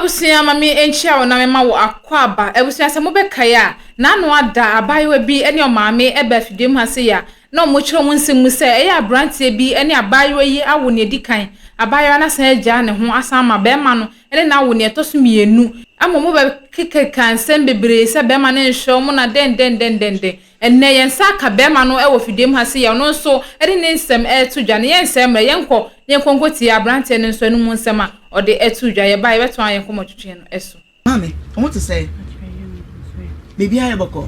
Abusua ma me nkyia wo na me ma wo akwaaba. Abusua sɛ mo bɛ kae a, n'ano ada abaayewa bi ne ɔmaame ɛba afidie mu ha sei a, na ɔmo kyerɛ ɔmo nsɛm mu sɛ ɛyɛ abranteɛ bi ne abaayewa yi awo nea edi kan, abaayewa no asan agyaa ne ho asan ama bɛɛma no ne no awo nea ɛtɔ so mienu, ama ɔmo bɛ kekeka nsɛm bebree sɛ bɛɛma no nhwɛ ɔmo na dɛn dɛn dɛn dɛn dɛn. Ɛnnɛ, yɛn nsa aka barima no wɔ fidiem ha sei a ɔno nso de ne nsɛm reto dwa no. Yɛnsɛe mmerɛ, yɛnkɔ na yɛnkɔ nkɔtie aberanteɛ no nso anom nsɛm a ɔde ato dwa. Yɛba a, yɛbɛtoa yɛn nkɔmmɔtwetwe no so. Maame, wo ho te sɛn? Biribiara yɛ bɔkɔɔ?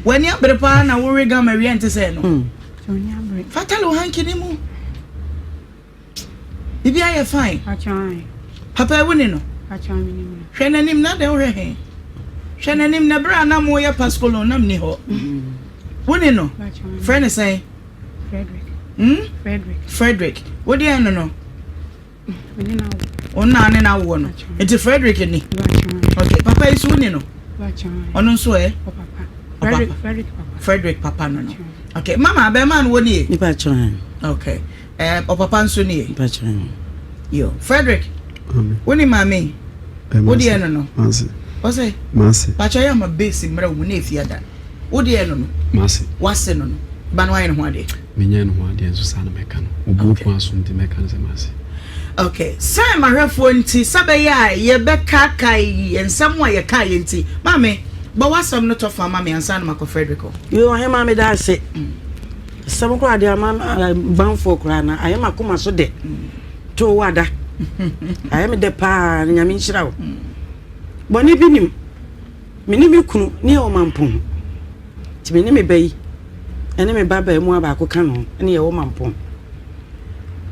W'ani abere paa na wowe gum awia nte sɛɛ no? Fa tale wo hanky no mu. Biribiara yɛ fine. Papa ewu ne no. Hwɛ n'anim na dɛn wohwɛ he? Hwɛ n'anim na bere a na moyɛ paskolon na mni hɔ. Wo ne no? Frɛ ne sɛn? Frederick. Hmm? Frederick. Frederick. Wo deɛ no no? Wo na ne na awoɔ no. Nti Frederick ni? Okay. Papa yi so wo ni no? Ɔno nso ɛ? Frederick papa. Frederick papa no no. Okay. Mama abɛɛmaa no wɔ nie? Nipa kyerɛ. Okay. Eh, ɔpapa nso nie. Mpakyɛ. Yo, Frederick. Wo ne maame yi. Wo deɛ no no. Mase. Ɔsɛ. Mase. Pakyɛ yɛ ama base mmerɛ wo mu na efi ada. Wo deɛ no no. Mase. Wase no no. Ba no ayɛ ne ho adeɛ. Menyɛ ne ho adeɛ nso saa na mɛka no. Obuo kwan so nti mɛka no sɛ mase. Okay. Sɛ mahwɛfoɔ nti sɛ bɛyɛ a yɛbɛkaakae nsɛm a yɛkaeɛ nti, maame, bɔ w'asɛm no tɔ fa ma me ansa na makɔ Frederick hɔ. Yo, ɔhemaa meda ase. Asɛm koraa de ama banfoɔ koraa na ayɛ m'akoma so dɛ to wo ada ayɛ me dɛ paa na nyame nhyira wo bɔne bi nim me ne me kunu ne yɛ ɔmampɔn nti me ne me ba yi ɛne me ba baa mu a baako ka no ne yɛ ɔmampɔn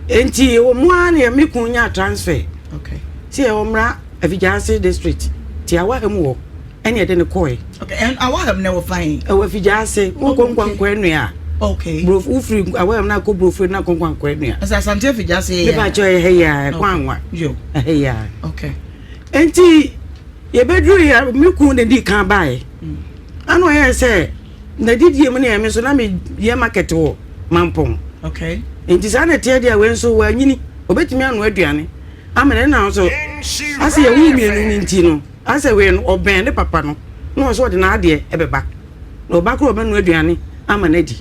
nti wɔ mu ara ne me kunu nya transfer okay. sɛ yɛ ɔmmra Afigyaase district ti awa ha mu hɔ ɛne ɛde no kɔɛ. Okay, and Awaham na ɛwɔ fan? Ɛwɔ Afigya ase. Wokɔ Nkwankwa Nua. Okay. Brof wofiri Awaham na akɔ Brofo na akɔ Nkwankwa Nua. Ɛsɛ Asante Afigya ase yɛ. Mepa kyɛ ɛhɛ yɛ a ɛkɔ anwa. Yo. Ɛhɛ yɛ a. Okay. Enti yɛbɛduru yɛ me kun na di kan baeɛ. Ano ɔyɛ sɛ na didie mu ne ɛme nso na meyɛ market wɔ Mampɔn. Okay. Enti saa na ɛteɛ deɛ wei nso wanyini obɛtumi anoa aduane amene na nso asɛ yɛwo mmienu no nti no Asɛ wei no ɔbɛn ne papa no na ɔsɛ ɔde n'adeɛ ɛbɛba na ɔba koraa ɔbɛnoa aduane ama no adi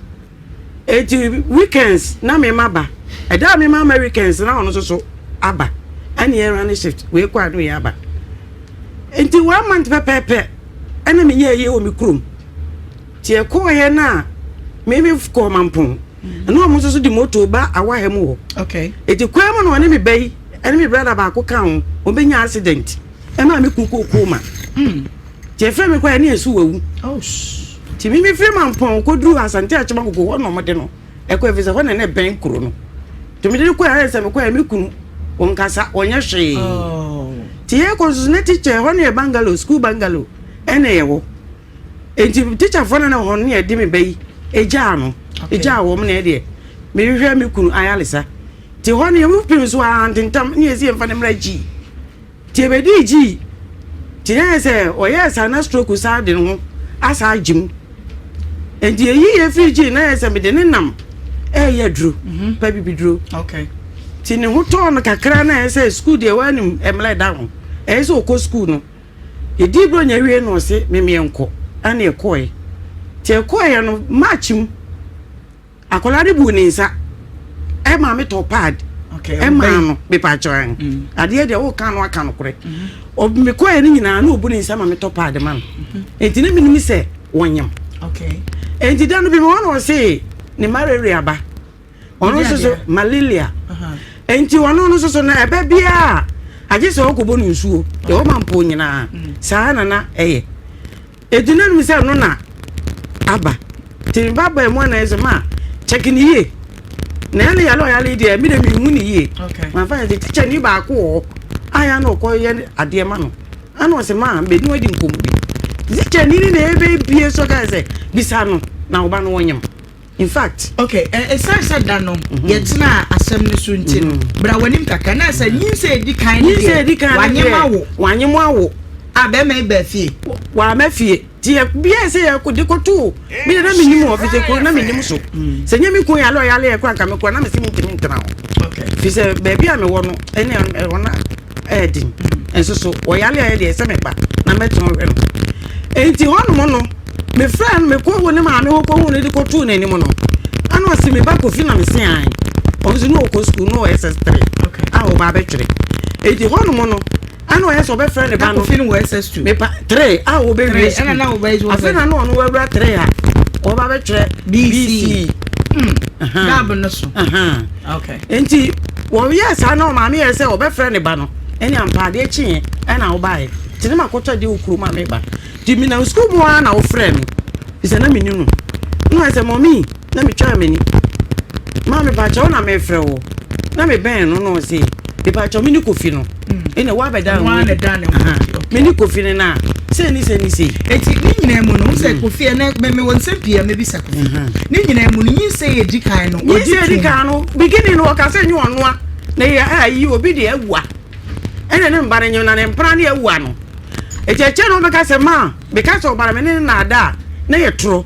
eti weekends na mema ba ɛda a mema ama weekends na ɔno nso so aba ɛne yɛn running shift wei kɔ a na wei aba nti one month pɛpɛɛpɛ ɛna menyɛ ayie wɔ me kurom nti ɛkɔɔyɛ no a meme kɔɔ mampɔn ɛna ɔmo nso so de moto ba awaha mu hɔ okay eti kwan mu na ɔne me ba yi ɛne me brother baako ka ho wɔn bɛnya accident Ɛmaa me kun kɔɔ coma. Nti ɛfrɛ me kɔɛ ne ɛso wawu. Nti me mefiri Mampɔn kɔduru Asante Akyem Agogo hɔ na ɔmode no ɛkɔ ɛfiri sɛ hɔ na na ɛbɛn kuro no. Nti mede no kɔɛ ayɛ sɛ mekɔɛ me kunu ɔnkasa ɔnyɛ hwee. Nti yɛkɔ nso na teacher hɔ no yɛ bungalow school bungalow ɛna yɛwɔ. Nti teacherfoɔ no na hɔ no yɛde me ba yi ɛgyaa no ɛgyaa wɔn na ɛdeɛ mehwehwɛ me kunu ayaresa. Nti hɔ no yɛmu pem so ara ntentam ne yɛsi yɛmfa no mmra gyii. Nti ebedii gyii nti na ayɛ sɛ ɔyɛɛ saa na stroke saa de ne ho asa agye mu. Nti eyi yɛ firi gyii na ayɛ sɛ mede ne nam ɛyɛ aduro mhm. pa bibiduro. Okay. Nti ne ho tɔɔ no kakra na ayɛ sɛ sukuu deɛ wɔanim mmerɛ da ho ɛyɛ sɛ ɔkɔ sukuu no. Yɛdii Buronya wie na ɔse memeɛ nkɔ ɛna ɛkɔɛ. Nti ɛkɔɛ no March mu Akwadaa no buu ne nsa ɛmaa me tɔ pad ɛmaa no mepaakyɛw mm. adeɛ deɛ woka no aka nokorɛ mm-hmm. mekɔɛ no nyinaa na ɔbu ne nsa ma metɔ pad ma no mm-hmm. enti na menim sɛ wɔnyam enti da no bi mewɔ na ɔse ne malaria ba ɔno nso so malaria uh-huh. enti ɔno no nso so na ɛbɛ biara agye sɛ ɔkɔbɔ no nsuo deɛ ɔma mpo nyinaa mm. saa na na ɛyɛ Enti na nim sɛ ɛno na aba. Nti me ba baa mu ana ɛsɛ ma check ne yie. Na ɛne yale ɔyale yi deɛ me de me hu ne yie. Mafa yɛ sɛ teacher ni baako wɔ hɔ a yɛ na ɔkɔ yɛ adeɛ ma no. Ana ɔsɛ ma mɛ ni ɔdi nkɔmɔ bi. Teacher ni ni na ebe bie so ka sɛ bisa no na ɔba no wɔnyam. In fact. Okay, ɛsiane sɛ da no mhm. yɛtenaa asɛm no so nti no, mhm. bra w'anim kakra na sɛ nyinsɛ edi kan no deɛ wanyem awo. Wanyem awo. A bɛrima yi baa fie. Wama fie. Ti yɛ bia sɛ yɛ de kɔto mi de na mi nim wɔ fi sɛ kuro na mi nim so. Mm. Sɛ nye mi kun yale ɔyale yɛ kora nka mi kora na mi si mi ntumi ntena hɔ. Okay. Fi sɛ baabi a mi wɔ no ɛne ɛwɔ na. ɛyɛ den. Nso so ɔyare a ɛyɛ deɛ ɛsɛ meba na mɛtena hwɛ no. Enti hɔnom no, mefrɛɛ no, mekɔhu ne maame hɔ kɔhu no de kɔtoo n'anim no, ɛna ɔse me ba Kofi na mese ae. Ɔno nso na ɔkɔ sukuu na ɔwɔ SS3 a ɔba abɛtwerɛ. Enti hɔnom no, ɛna ɔyɛ sɛ ɔbɛfrɛ ne ba no. Kofi no wɔ SS2. Mepa 3 a ɔbɛwie sukuu. Afei na na ɔno wawura 3 a ɔba abɛtwerɛ BC. Gab no so. Okay. Enti wɔyɛɛ saa na ɔmaame yɛɛ sɛ ɔbɛfrɛ ne ba no. Ɛne ampa adeɛ kyeeɛ ɛna wobaeɛ. Nti ne makɔtɔ adeɛ wɔ kurom a meba. Nti menam sukuu mu ara na wofrɛɛ me. Fisɛ na menni no. Na ɔyɛ sɛ mɔmi na metwaa m'ani. Maa mepakyɛ wo na mefrɛ wo. Na mebɛn no na ɔse mepakyɛ me ne Kofi no. Ɛna woabɛda ho adi. Me ne Kofi no na sei ne sei ne sei. Eti ne nyinaa mu no, wo sɛ Kofi ɛnɛ me mewɔ nsɛm pii a mɛbisa Kofi. Ne nyinaa mu no, nyinsɛn a edi kan no, ɔgye Nyinsɛn a edi tom. kan no, beginning no ɔka sɛ nyɛ ɔnoa na yɛ ayi obi de awua. Ɛna ne mba no nye na ne mpena ne awua no. Eti akyire no ɔbɛka sɛ ma meka sɛ ɔbara me ne ne naada a na yɛ toro.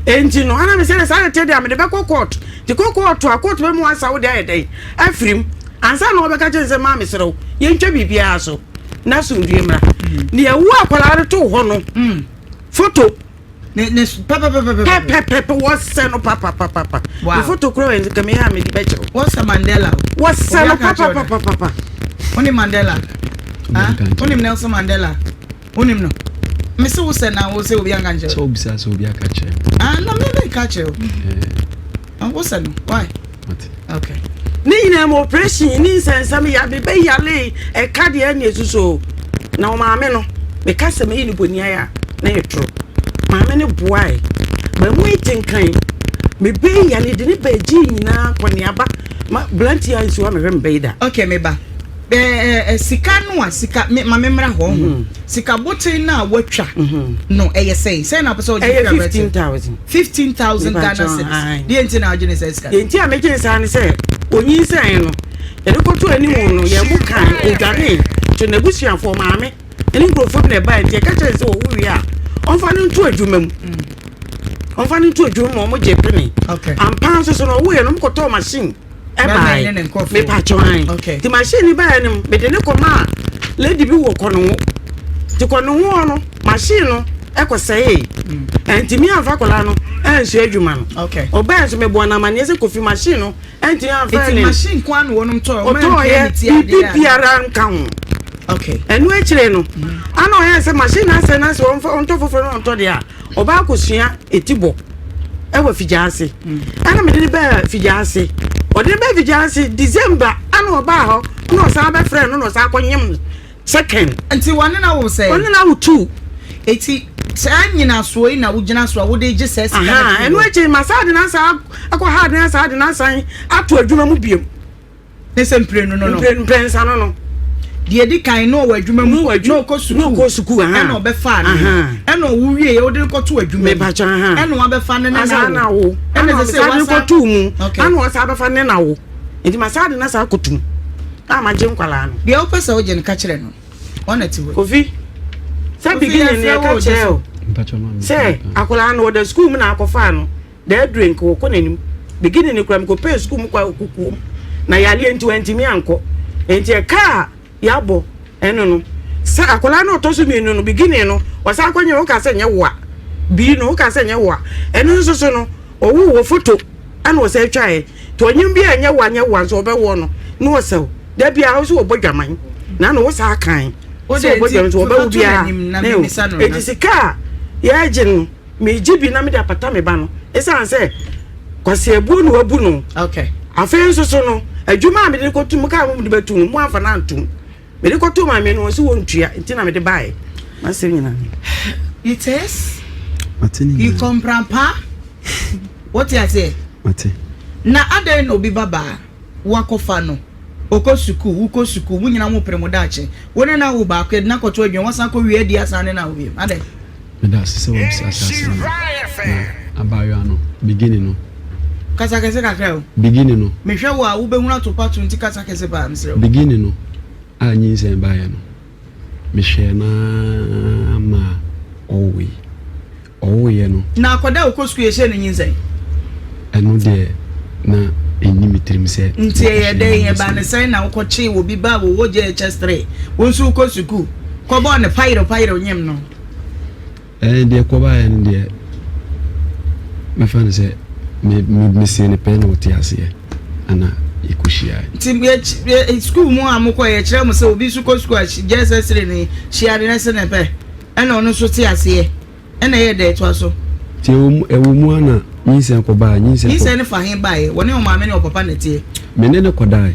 Enti no ana me sɛ saa na ɛteɛ deɛ a mede bɛkɔ court. Nti kɔ court a court bɛma wasa wo de ayɛ dɛn afirim. Ansa na ɔbɛka kyerɛ sɛ ma mesrɛ wo yɛntwa biribiara so na asomdwie mmra. Nea ɛwo akwadaa no too hɔ no foto Ne ne pɛpɛpɛpɛpɛ. Pɛpɛpɛpɛ wɔsɛ no papapapapa. Wow. Ne foto kura wɔ nka meyɛ a mede bɛkyerɛ. Wɔsɛ Mandela o. Wɔsɛ no papapapapa. Wonim Mandela? Ah, wonim Nelson Mandela? Wonim no? Mese wo sɛ na wo sɛ obi anka nkyerɛ. Sɛ obisa sɛ obi aka kyerɛ. Ah, na me me ka kyerɛ o. Eh. Wo sɛ no, why? Okay. Ne nyinaa mu operation ne nsɛnsɛm ya mebɛ yale ɛka deɛ ɛne ɛsuso na ɔmaame no meka sɛ mɛyi no bɔni ayɛ a na yɛ toro maame no boae mamu yi tenkan mebɛ yale de ne bɛgye nyinaa kɔneaba ma blanti a nsi hɔ a mehwɛ mebɛyi da. Okay meba ɛɛ sika no a sika me ma me mmra hɔ ho mhm. sika boten no a watwa mhm. no ɛyɛ sɛn sɛn na apɛ sɛ ɔgye ɛyɛ 15,000 15,000 Ghana cedis deɛ nti na ɔgye ne sɛ sika deɛ nti a megye ne saa ne sɛ onyinsɛn no yɛde kɔto anim no yɛn mo kan odwane to n'abusuafoɔ maame ne nkurɔfoɔ bi na ɛbaeɛ nti yɛka kyerɛ sɛ wɔwo wie a ɔmfa no nto adwuma mu mm. ɔmfa no nto adwuma mu ɔmo gye pene ampa nso so no ɔwoyɛ no ɔmo kɔtɔɔ machine ɛbaeɛ mepakyɛw an nti machine no baeɛ no mede ne kɔmaa lady bi wɔ kɔnoho nti kɔnoho hɔ no machine no ɛkɔsɛee mm. ɛntumi amfa akwadaa no ɛnsua adwuma no ɔbɛn nso meboa no amanneɛ sɛ kofi machine no ɛntumi amfa ne machine kwan na wɔnom tɔɔ ɔtɔɔyɛ biribi biara nka ho ɛno akyire no mm. ana ɔyɛ sɛ machine no asɛ no asɛ ɔntɔ foforɔ no ɔntɔ deɛ a Ɔbaa kosua etibɔ ɛwɔ Figya ase. Ɛna mede no baa Figya ase. Ɔde no baa Figya ase December ɛna ɔbaa hɔ ɛna ɔsan bɛfrɛ no na ɔsan akɔnyem no second. Nti wɔne no awo sɛn? Ɔne no awo two. Eti saa nyinasoɔ yi na wogyina so a wode gye saa sika no firi hɔ? Ɛno akyi masan de no asan akɔ ha de no asan de no asan ato adwuma mu biom. Ne sɛ mprenu no no. Mprenu mprɛnsa no no. Deɛ edi kan na ɔwɔ adwuma mu. Na ɔkɔ sukuu. Na ɔkɔ sukuu ɛna ɔbɛfaa no. Ɛna ɔwo wie yɛ ɔde no kɔto adwuma mu. Mepakyɛ ɛna wabɛfa ne ne na wo. Ɛna sɛ sɛ wasa. Kɔto mu. Ɛna ɔsa abɛfa ne na wo. Nti ma saa de na saa kɔtum. A ma gye nkwalaa no. Deɛ wopɛ sɛ wogye no ka kyerɛ no. Ɔna ti hɔ. Kofi. Sɛ beginning ne ɛka kyerɛ o. Sɛ akwadaa no ɔda sukuu mu na akɔfaa no. Daa drink wɔkɔ n'anim. Beginning no koraa mekɔpɛɛ sukuu mu kɔ kokoam na yareɛ nti wantumi ankɔ. Nti ɛka a yɛabɔ ɛno no sɛ akwadaa no ɔtɔ so mmienu no beginning no ɔsan kɔnyɛ woka sɛ nyɛ woa bii no woka sɛ nyɛ woa ɛno nso so no ɔwo wɔ foto ɛna ɔsɛ twaeɛ nti ɔnyem bi a nyɛ woa nyɛ woa nso ɔbɛwoɔ no na ɔsɛw da biara wo sɛ wɔbɔ dwaman na na wo saa kan sɛ wɔbɔ dwaman nso wɔbɛwo biara na ɛti sika a yɛagye no Megye bi na mede apata me ba no esiane sɛ kwaseabuo na wabu no. Okay. Afei nso so no, adwuma a mede no kɔto mu kaa mo mede bɛto no, mo amfa no antom. Mede kɔtoo maame no, ɔse wɔntua, nti na mede baeɛ. M'asɛm nyinaa ni. It is. Mate ne You nyinaa. comprampa. Wote aseɛ? Mate. Na adɛn na obi ba baa woakɔfa no ɔkɔ sukuu wokɔ sukuu mo nyinaa mo pere mo daakye wo ne no awo baako yɛde no akɔto adwuma wasan akɔ wie adi asan ne no awo bio adɛn? Meda ase sɛ wabisa saa asɛm no. Na abaayewa no, beginning no. Kasa kɛse kakra o. Beginning no. Mehwɛ wo a wobɛhunu ato pato nti kasa kɛse paa mesrɛ wo. Beginning no a nyinsɛn baeɛ no, mehwɛɛ no ara maa ɔwoe. Ɔwoeɛ no. Na akwadaa a ɔkɔ sukuu yɛhyɛɛ no nyinsɛn? Ɛno deɛ na. ɛnni me tirim sɛ. Nti ɛyɛ dɛn ɛbaa ne sɛn na wokɔkyee obi ba a wɔwɔ JHS 3 wo nso wokɔ sukuu kɔbɔɔ no payerew payerew nyem no? Ɛɛ deɛ ɛkɔbaeɛ no deɛ mɛfa no sɛ me me mesee no pɛɛ na ɔte aseɛ ana yɛkɔhyiaeɛ. Nti sukuu mu a mokɔ yɛkyerɛ mo sɛ obi nso kɔ sukuu a JSS 3 no hyia de no se ne pɛ ɛna ɔno nso te aseɛ. Ɛna ɛyɛ dɛ toa so. Nti ɛwɔ mu ɛwɔ mu ara na nyinsɛn kɔbaa nyinsɛn kɔ. Nyinsɛn no fa he baeɛ? Wɔne wo maame ne wo papa na ɛteɛ? Me ne no kɔdae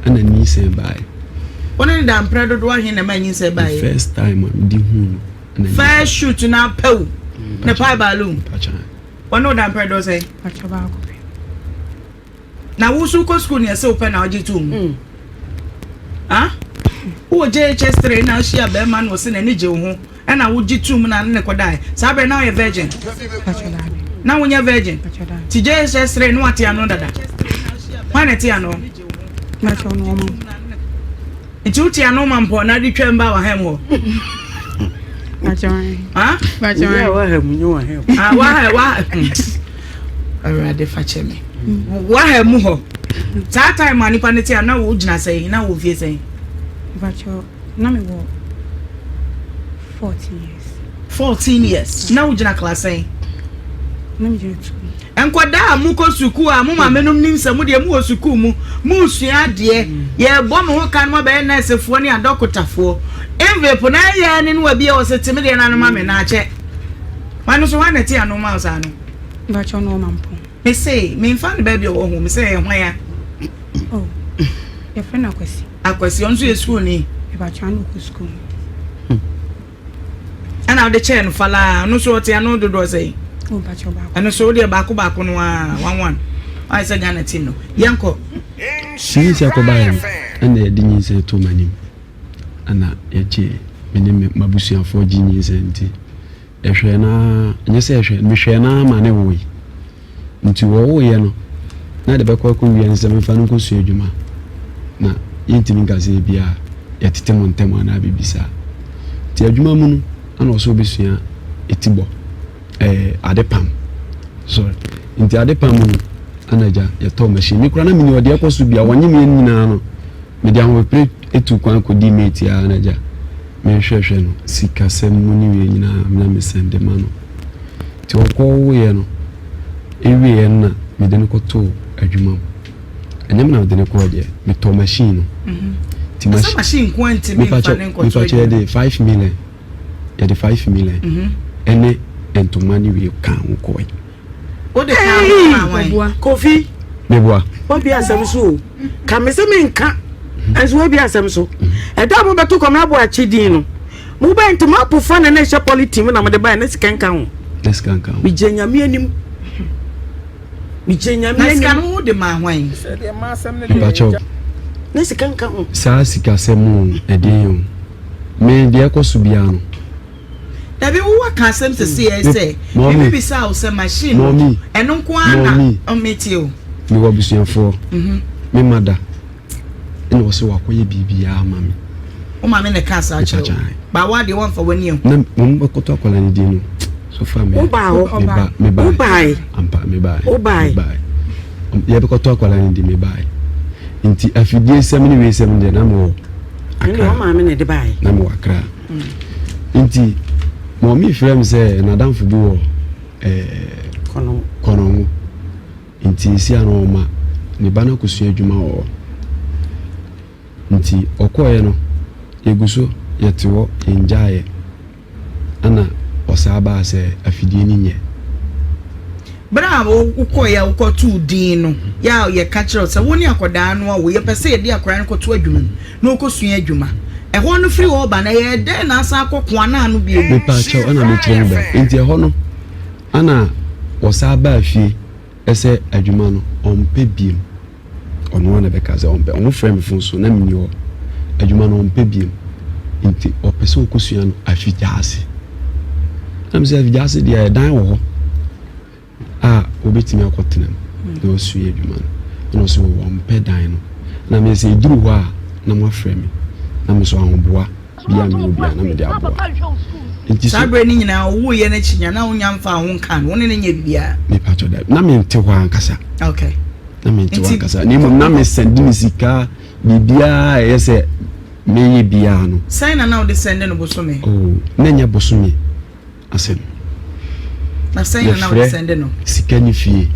ɛna nyinsɛn baeɛ. Wo ne no daa mprɛ dodoɔ ahe na ɛmaa nyinsɛn baeɛ? The first time a mede huu no ɛna nyinsɛn. First shoot no apɛw ne pae balloon. Mpakyɛ. Wɔne wo daa mprɛ dodoɔ sɛn? Mpakyɛ baako pɛ. Na wo nso wokɔ sukuu nea ɛsɛ wopɛ na wogye tom mu. Ah? Wowɔ JHS 3 na ahyia bɛrima na ɔsɛ n'ani gye wo ho ɛna wogye tom na ne kɔdae. Saa berɛ na woyɛ virgin. Na wonyɛ virgin. Ti JHS 3 na wate ano dada. Hwan na ɛte ano? Nti wote ano ma mpɔ na de twam ba waham hɔ. Awurade fa kyɛ me. Waha mu hɔ. Saa time a nipa no te a na wo gyina sɛn na wo fie sɛn? Na me wɔ 14 years. 14 years. Na wo gyina class sɛn? Na me gyina 2. Nkwadaa a mokɔ sukuu a mo maamenom nim sɛ mo deɛ mowɔ sukuu mu, moresua adeɛ, yɛrebɔ mo ho ka no moabɛyɛ nɛɛsefoɔ ne adɔkotafoɔ. Envelope no ayɛ ne no abie ɔse te me deɛ no ano ma me na akyɛ. Hwan nso hwan na ɛte ano ma wo saa no? Mpakyɛ ɔno ɔma mpɔn. Me se memfa no baabi a ɔwɔ ho me sɛ ɛyɛ hwan a? Oh, yɛfrɛ no Akwasi. Akwasi ɔno nso yɛ sukuuni. Mepakyɛ ɔno ɔkɔ sukuu. Ɛna wode kyɛɛ no falaa ɔno nso ɔte ano dodoɔ sɛn? Oh, mpakyɛ baako. Ɛno nso wodeɛ baako baako no ara one one. Ayɛ sɛ Ghana team no. Yɛnkɔ. Nyinsɛn kɔbaeɛ no, ɛna yɛde nyinsɛn too m'anim. Ɛna yɛgyee me ne m'abusuafoɔ gyee nyinsɛn nti yɛhwɛɛ no ara, nyɛ sɛ yɛhwɛɛ, mehwɛɛ no ara ma ne woe. Nti wɔwoeɛ no, na de bɛkɔ akɔwia ne sɛ memfa no nkɔsua adwuma. Na yɛntumi nka sɛ ebia yɛtete mo ntam anaa biribi saa. Nti adwuma mu no, ana ɔsɛ ɔbɛsua etibɔ, ɛɛ adepam. Sorry. Nti adepam mu no, ana agya yɛtɔɔ machine. Me koraa na menim ɔdeɛ ɛkɔ so bia, wɔnye me nyinaa no, mede ahopere tu kwan kɔdii mate ara na agya mehwɛhwɛ no, sikasɛm mu ne wie nyinaa na mesɛnde ma no. Nti ɔkɔwoeɛ no, ɛwieɛ no na mede no kɔtoo adwuma mu. Ɛnyɛ me na mede no kɔɔ deɛ, metɔɔ machine no. Nti machine, machine nko ara ntumi mfa ne nkɔto adwuma mu. Yɛde 5 million, yɛde 5 million ɛne ntoma ne wie ka ho kɔe. Wode ka ho maa wan? Kofi. Meboa. Wabi asɛm so o. Ka me sɛ menka. Nso wabi asɛm so. Ɛda a mobɛto Kwamina Boakye din no, mobɛyɛ ntoma apofa na na ɛhyɛ polythene mu na mode baeɛ na sika nka ho. Na sika nka ho. Megyina Nyame anim. Megyina Nyame anim. Na sika no wode maa hwan? Mepakyɛw. Na sika nka ho. Saa sikasɛm o, ɛdeɛn o. Me deɛ ɛkɔ so biara no. Dabi wo waka asɛm sese yɛ sɛ bibi bisa wo sɛ machine no ɛno nko ara na metie o. Mewɔ abusuafoɔ me mother ɛna ɔsɛ wakɔyɛ biribiara ama me. Wo maame na ɛka saa kyerɛ wo ba wo adeɛ wɔmfa w'ani ahu. Na wɔn bɛkɔtɔ akwadaa no din no so fa me. Wo baa hɔ me ba me baa wo baa ampa me baa wo baa me baa yɛbɛkɔtɔ akwadaa no din me baa nti afidie sɛm ne wei sɛm deɛ na mewɔ akra na mewɔ akra. Nti mɔmi frɛ me sɛ n'adamfo bi wɔ Kɔnɔngo. Nti esi ano ɔma ne ba no akɔsua adwuma wɔ hɔ. Nti ɔkɔeɛ no, yɛgu so yɛte hɔ yɛngyaeɛ. Ɛna ɔsaa baa sɛ afidie no nyɛ. Berɛ a wokɔeɛ a wokɔtoo din no, yɛ a yɛka kyerɛ wo sɛ wo ne akwadaa no awo, yɛpɛ sɛ yɛde akwadaa no kɔto adwuma mu na ɔkɔsua adwuma. Ɛhɔ no firi hɔ ba no, ɛyɛɛ dɛn na asan akɔ ko anaa no bio? Mepaakyɛw, ɛna mekyerɛ mu bɛ. Nti ɛhɔ no, ɛna wɔsaa baa fie sɛ adwuma no, ɔmpɛ biom. Ɔno ara na ɛbɛka sɛ ɔmpɛ. Wɔfrɛɛ me fon so, na menni hɔ. Adwuma no, ɔmpɛ biom. Nti ɔpɛ sɛ ɔkɔsua no afigyaase. Na mesɛ afigyaase deɛ, ɛdan wɔ hɔ a wobɛtumi akɔtena mu na wasua adwuma no. Ɛna ɔsɛ ɔmpɛ dan no. Na mesɛ sɛ ɛduru hɔ a, na moafrɛ me. Na me nso ahoboa bi a mewɔ biara na mede aboa. Nti Saa berɛ no nyinaa ɔwuiɛ no akyi nya na wonya mfaa ho nkaa no, wo ne no nyɛ biribiara? Mepatɔ da, na mente hɔ ankasa. Okay. Na mente Nti wankasa. Na mmom na mesɛnde ne sika biribiara a ɛyɛ sɛ meyɛ biara no. Sɛn na na wode sɛnde no bosome? Oh, na ɛnyɛ bosome asɛm. Na sɛn na na wode Yɛfrɛ sɛnde no? sika ne fie,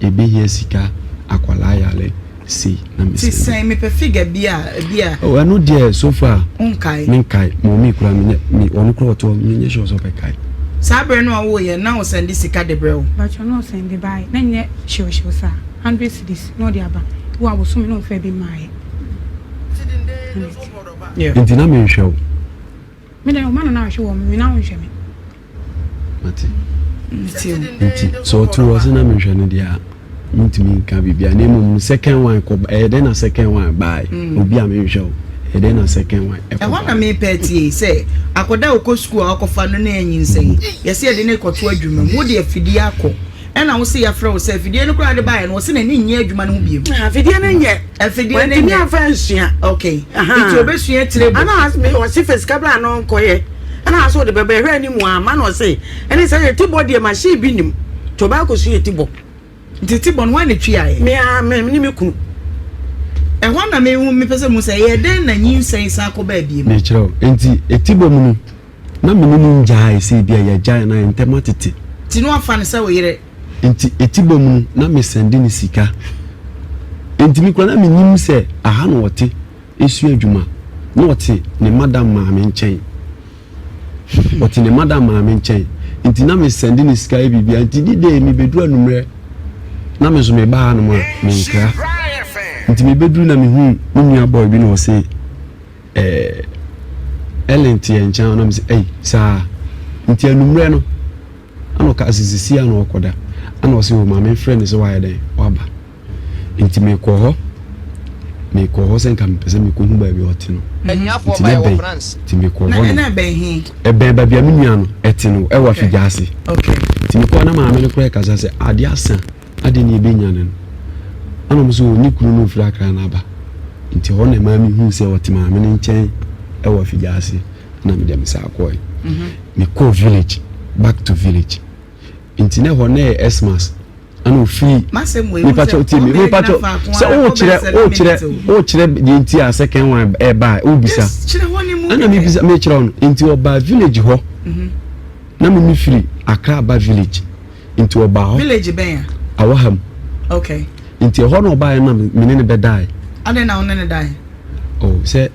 yɛbɛhia sika, akwadaa yare sei na Ti mesɛnde. sɛn mepɛ figure bi a ebi a. Oh, ɛno deɛ so far. Wonkae? Menkae. Mɔmi koraa menyɛ, me, ɔno koraa ɔte hɔ, menyɛ sure sɛ ɔbɛkae. Saa berɛ no a wowoeɛ na ɔsɛnde sika de brɛ wo? Mpakyɛw na ɔsɛnde baeɛ, na ɛnyɛ hyewhyew saa, hundred cedis na ɔde aba, wɔ abosome na ɔmfaa bi mmaeɛ. Na mete. Nti na menhwɛ wo? Me deɛ ɔma no na ahwɛ wɔ me, na wonhwɛ me. Mate. Nti sɛ ɔte hɔ sɛ na menhwɛ no deɛ a, mentumi nka biribiara na mmom second one kɔ ɛyɛ dɛn na second one bae mm. obi a menhwɛ wo ɛyɛ dɛn na second one ɛkɔ ɛhɔ na mepɛ tie sɛ akɔda a ɔkɔ sukuu a wakɔfa no na anyinsɛn yɛsɛ yɛde ne kɔto adwuma mu wode afidie akɔ ɛna wo se yɛafrɛ wo sɛ afidie no koraa de baeɛ no wɔ se n'ani nyɛ adwuma no ho biom ah, afidie no nyɛ afidie no nyɛ wantumi amfa nsua okay nti obɛsua tire bɔ ana ɔse fɛ sika bra no nkɔyɛ ɛna asɛ ɔde bɛbɛ ɛhwɛ anim a ma na ɔse ɛne sɛ yɛ ti bɔ deɛ machine bi nim nti ɔbɛ akɔsu yɛ ti bɔ. Nti ti bɔ no hwan na twi ayɛ? Me a me ne me kunu. Ɛhɔ na mehu mepɛ sɛ mu sɛ ɛyɛ dɛn na nyinsɛn san kɔ baa biem. Mekyerɛ wo nti eti bɔ mu no na me ne no ngyae sɛ ebi a yɛagyae anaa yɛn ntam atete. Nti na wafa no sɛ wo yere. Nti eti bɔ mu no na me sɛnde no sika nti me koraa na menim sɛ aha na ɔte. Esua adwuma na ɔte ne madam maame nkyɛn. Ɔte ne madam maame nkyɛn. Nti na me sɛnde ne sika yɛ biribiara. Nti di dee mebɛduru anummerɛ na me nso meba hanom a menkra. Nti mebɛduru na mehu me nua boy bi na ɔse eh, Ellen te yɛn nkyɛn na me sɛ ei saa. Nti anummerɛ no ana ɔka sɛ sisi a na ɔkɔda. Ana ɔse o maame mfrɛ no sɛ wayɛ dɛn waba. Nti mekɔɔ hɔ, mekɔɔ hɔ sɛ nka mepɛ sɛ mekɔhu baabi a ɔte no. Nti na ɛbɛn, nti mekɔɔ hɔ no. Ɛbɛn baabi a me nua no ɛte no, ɛwɔ afigya ase. Nti mekɔɔ na maame no koraa kasa sɛ adeɛ asa, adeɛ ne yɛbɛnya no no. Ɛna ɔmo sɛ ne kunu no mfiri akra no aba. Nti hɔ na ɛmaa mehu sɛ ɔte maame no nkyɛn ɛwɔ afigya ase. Na mede me saa kɔɛ. Mekɔɔ village, back to village. Nti na ɛhɔ na ɛyɛ Xmas. Ɛna ofiri mepakyɛw tie me mepakyɛw sɛ wokyerɛ wokyerɛ wokyerɛ deɛ nti a second one ɛba a wobisa ɛna mebisa mekyerɛ no nti ɔbaa village hɔ mhm. na me mefiri Accra ba village nti ɔbaa hɔ village bɛn a awɔ ha mu okay nti ɛhɔ na ɔbaeɛ na me ne ne bɛdae adɛn na wo ne ne dae oh sɛ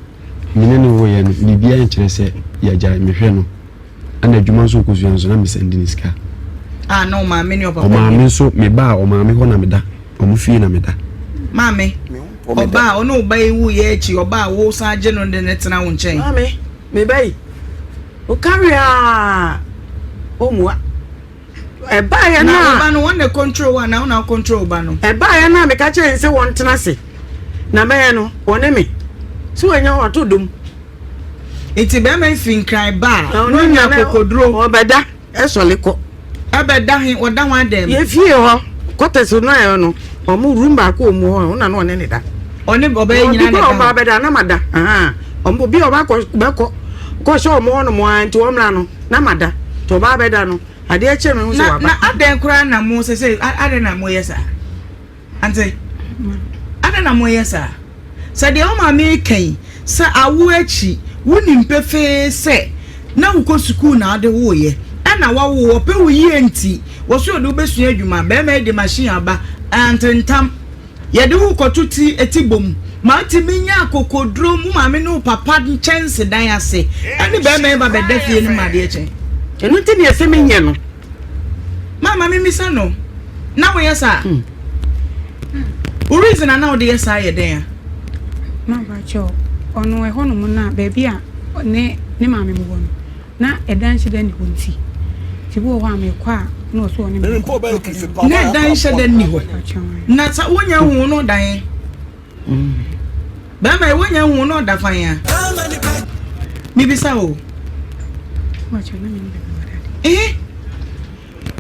me ne ne woyɛ no biribiara nkyerɛ sɛ yɛagyae mehwɛ no Ɛna adwuma nso ɔkɔsua nso na mesan di ne sika. Ah, na ɔmaame ne ɔpapa. Ɔmaame nso meba a ɔmaame hɔ na meda. Ɔmo fie na meda. Maame, ɔba a ɔne ɔba yi wu yɛ akyi ɔba a wo san gye no de ne tena wo nkyɛn. Maame, me ba yi, ɔka wie a ɔmmua. Ɛbaeɛ no a. Na ɔba no wɔn na control wo anaa wo na control ɔba no. Ɛbaeɛ no a meka kyerɛ sɛ wɔntena ase na mɛyɛ no wɔne me sɛ wɔanya wɔato dom. Nti bɛrima yi firi Nkran ba a, na ɔnya akokoduro. Ɔbɛda ɛsɔle kɔ. Ɛbɛda he, ɔda hwan dɛm? Yɛ fie hɔ, quarters no a no, ɔmo room baako wɔ mu hɔ, ɔna na ɔne ne da. Ɔne ɔbaa yi nyinaa na ɛda hɔ. Ɔba bɛda na ma da, ɔmo obi a ɔba kɔ bɛkɔ kɔ hyɛ ɔmo hɔ nom ara nti ɔmmra no na ma da, nti ɔba bɛda no adeɛ kye me ho sɛ waba. Na adɛn koraa na mo sɛ sɛ adɛn na mo yɛ saa? Ante? Adɛn na moyɛ saa? Sɛ deɛ wo maame reka yi, sɛ awoɔ akyi, wonim pefee sɛ na wokɔ sukuu na wode woeɛ, ɛna wawo wo, ɔpɛ wo yie nti, wɔse ɔde wo bɛsua adwuma, barima yi de machine aba, ante ntam. Yɛde wo rekɔto ti ti bom ma wotumi nya akokoduro wo maame ne wo papa nkyɛnsedan ase, ɛne barima yi ba bɛda fie no ma adeɛ kye. Ɛno nti na ɛsɛ menyɛ no. Mama memmisa no, na woyɛ saa? Hmm. Wo reason a na wode yɛ saa yɛ dɛn a? Mama kyɛw, ɔno ɛhɔ nom na baabi a ne ne maame mu wɔ no, na ɛdan nhyɛ da nni hɔ nti. Nti bi wɔ hɔ a mekɔ a na ɔso ɔne me kɔ. Na ɛdan nhyɛ da nni hɔ. Na sa wonya hu no dan. Bɛrima yi wonya hu no ɔda fan a. Mibisa o. Ehe.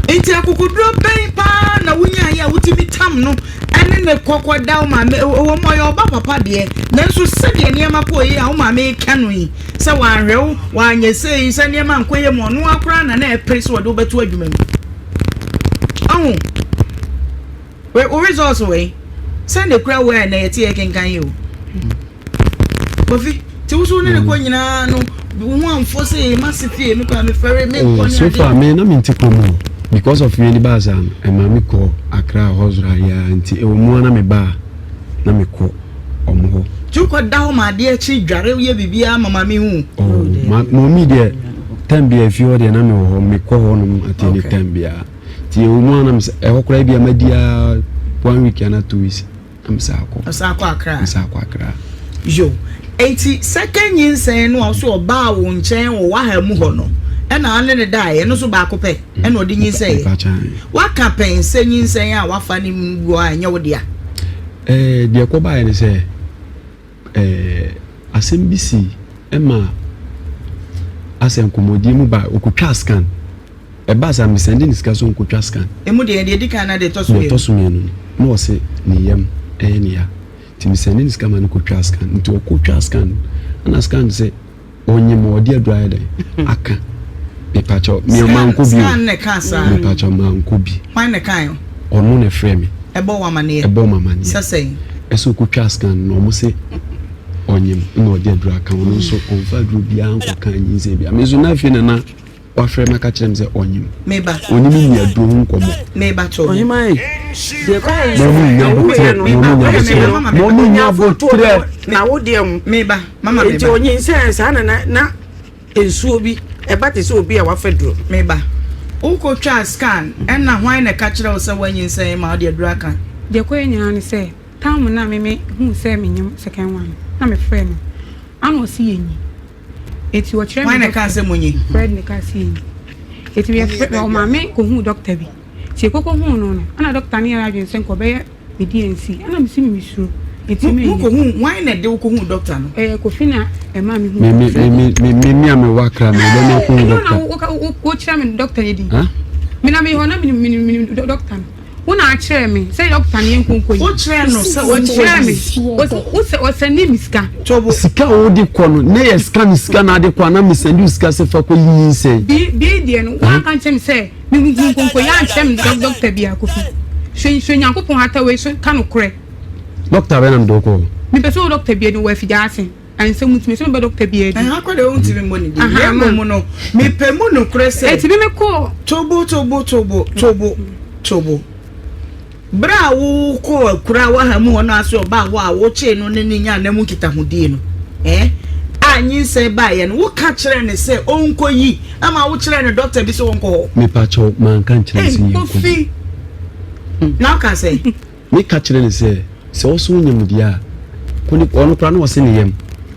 Nti akokoduro bɛn paa na wonyaeɛ a wotumi tam no ɛne ne kɔkɔ da wo maame ɛwɔ mu ɔyɛ ɔba papa deɛ nanso sɛdeɛ nneɛma kɔɔ yi a wo maame reka no yi sɛ wanhwɛ wo wanyɛ sei sɛ nneɛma nkɔ yɛ mu ɔno akora na na ɛpere sɛ ɔde wobɛto adwuma mu ɔho wo results wei. Sɛ na ekura wo a ɛnɛ yɛte yɛ kenkan yi o. Kofi, ti wo so ne ne kɔ nyinaa no, wo ho amfo sɛ ma se fie me kɔ a mefɛre me nkɔ ne ade. So far me na mente kurom hɔ because of me ni baa saa no ɛma me kɔ Accra hɔ zora yɛ nti ɛwɔ mu a na me ba a na me kɔ ɔmo hɔ. Ti wokɔ da hɔ ma adeɛ kye dware yɛ biribiara ma maame hu. Oh, ma mɔmi deɛ time biara efie hɔ deɛ na me wɔ hɔ me kɔ hɔ nom at any time biara. Ti ɛwɔ mu a na me sɛ ɛhɔ koraa bi a ma di a one week ana 2 weeks na me sa akɔ. Ɔsan akɔ Accra. Me sa akɔ Accra. Yo, enti second nyinsɛn no a ɔso ɔbaa wo nkyɛn wɔ waha mu hɔ no ɛna ane ne daeɛ ɛno nso baako pɛ ɛna ɔde nyinsɛn yɛ. Waka pɛn sɛ nyinsɛn a wafa ne mu wɔ a ɛnyɛ wo dea. Ɛɛ deɛ ɛkɔ baeɛ ne sɛ ɛɛ asɛm bi si ɛma asɛ nkɔmmɔdie mu ba ɔkɔtwa scan. Ɛbaa saa mesɛnde ne sika sɛ ɔnkɔtwa scan. Emu deɛ deɛ ɛdi kan na deɛ ɛtɔ so mmienu. Deɛ ɛtɔ so mmienu no na ɔse ne yam ɛyɛ ne ya nti mesɛnde ne sika ma no kɔtwaa scan nti ɔkɔtwaa scan no ɛna scan sɛ ɔnyem a ɔde aduro ayɛ dɛn aka mepakyɛw me mankɔ bi o Scan na ɛkaa saa. Mepakyɛw mankɔ bi. Hwan na ɛkae o? Ɔno na ɛfrɛ me. Ɛbɔ wo amaneɛ? Ɛbɔ me amaneɛ. Sɛ sɛn? Ɛsɛ ɔkɔtwaa scan no na ɔmo se ɔnyem na ɔde aduro aka ɔno nso ɔmfa aduro biara nkɔka nyinsɛn biara me nso na afei na na Wafrɛ me aka kyerɛ me sɛ ɔnyem. Meba. Ɔne me nni aduro ho nkɔmmɔ. Meba to. Ɔhema yi, deɛ kɔ yɛ sɛ. Mɔmu nya abotrɛ. Mɔmu nya abotrɛ. Mɔmu nya abotrɛ. Na wo deɛ mu. Meba. Mama meba. Nti onyinsɛn saa na na na nsuo bi ɛba te sɛ obi a wafa duro. Meba. Wokɔ twaa scan ɛna hwan na ɛka kyerɛ wo sɛ wanyinsɛn ma wode aduro aka? Deɛ ɛkɔ yɛ nyinaa ne sɛ time no a me me huu sɛ menyem second one no na me frɛ no ana ɔse yɛnyi. Eti ɔkyerɛ me Hwan na ɛkaa sɛ monyi? Fred na ɛkaa sɛ yɛnyi. Eti yɛfrɛ ɔmaa me kɔhuu dɔkta bi. Nti yɛkɔkɔhuu no no, ɛna dɔkta no yɛɛ adwene sɛ nka ɔbɛyɛ me DNC. Ɛna mese me mesuro, nti menyɛ. Mokɔhuu, hwan na ɛde wo kɔhuu dɔkta no? Ɛyɛ Kofi na ɛmaa me huu dɔkta no. Me, me, me, me a mewɔ Accra no, ɔbɛ me akɔhu dɔkta. Ɛnyɛ wo na wokyerɛ me dɔkta no din? Me na meyɛ hɔ na menim dɔkta no. Wo na akyerɛ me sɛ dɔkta no yɛ nkonko yi. Wokyerɛ no sɛ ɔnkyerɛ me. Wosɛ ɔsɛnde me sika. Tobo. Sika a wode kɔ no na yɛ sika ne sika na ade kɔ a na mesɛnde wo sika sɛ fa kɔ yi nyinsɛn. Bi bi deɛ no wanka nkyerɛ me sɛ me hu nkonko yi ankyerɛ me dɔkta bi a Kofi. Hwɛ hwɛ Nyankopɔn hata wei so ka nokorɛ. Dɔkta bɛn na mede wo kɔɔ? Mepɛ sɛ wo dɔkta bi no wɔ afigya ase. Ansɛ mu ntumi sɛ mebɛ dɔkta bi adi. Ɛha kɔ deɛ wontumi mmɔ ne din. Na mmom no, mepɛ mu nokorɛ sɛ. Enti me mekɔɔ. Tobo, tobo, tobo, tobo, tobo. Berɛ a wokɔɔ akuraa waha mu hɔ no ase ɔbaa hɔ a wokyee no ne ne nyaa nna mu nkitahodie no, eh, a nyinsɛn baeɛ no, woka kyerɛɛ no sɛ ɔnkɔyi ma wokyerɛɛ no dɔkta bi sɛ ɔnkɔ hɔ? Mepakyɛw, manka nkyerɛ no sɛ yɛnkɔyi. Kofi, na woka sɛ? Meka kyerɛ no sɛ, Sɛ ɔse wo nyam deɛ a, kɔ ne, ɔno koraa na ɔse ne yam.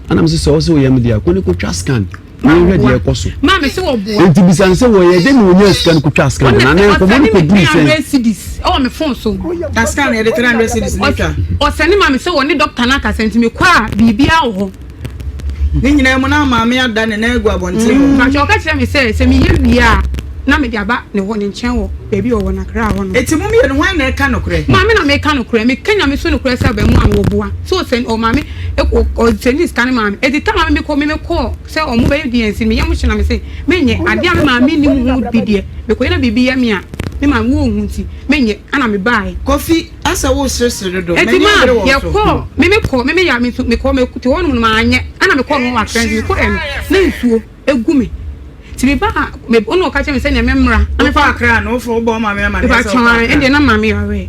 Ɛna mese sɛ ɔse wo yam deɛ a, kɔ ne kɔtwa scan na yɛnhwɛ deɛ ɛkɔ so. Maame se wɔboa. Enti bisa no sɛ wɔyɛ dɛn na wɔnyaa sika no kɔtwaa scan no, anaa nkɔmmɔ no kɔduruu sɛn? 300 cedis ɛwɔ me phone so. Na scan no yɛde 300 cedis na ɛtwa. Ɔsɛne ma me sɛ wɔne doctor no akasa nti mekɔ a biribiara wɔ hɔ. Ne nyinaa mu na maame ada ne nan agu abɔnten hɔ. Mpakyɛ ɔka kyerɛ me sɛ sɛ meyɛ wie a na mede aba ne hɔ ne nkyɛn wɔ baabi a ɔwɔ no Accra hɔ no. Eti mo mmienu hwan na ɛka nokorɛ? Maame na meka nokorɛ meka nyame so nokorɛ sɛ abɛmoa me wɔboa sɛ ɔsɛn ɔmaame ɔsɛndi sika no maa me eti time a me mekɔ me mekɔɔ sɛ ɔmo bɛyɛ DNC no me yam hye na me se menyɛ adeɛ a me maame nnim ho bi deɛ mekɔyɛ na biribi yɛ me a me maame wɔ hu nti menyɛ ɛna me baaɛ. Kofi asɛ wo seresere dodo Eti m'ani ma abere wɔ wo so. yɛkɔɔ me mekɔ me meyɛ me nso mekɔ me te hɔ nom no manyɛ ɛna mekɔɔ no wɔ Accra nti mekɔɛ no na nsuo egu me nti me baa me ɔna ɔka kyerɛ me sɛ nea memmra na Wokɔ mefa Accra no wofrɛ wobɔ wo maame amaneɛ mepa sɛ kyɛw wokɔ ara Accra. ɛndeɛ na maame yɛ aware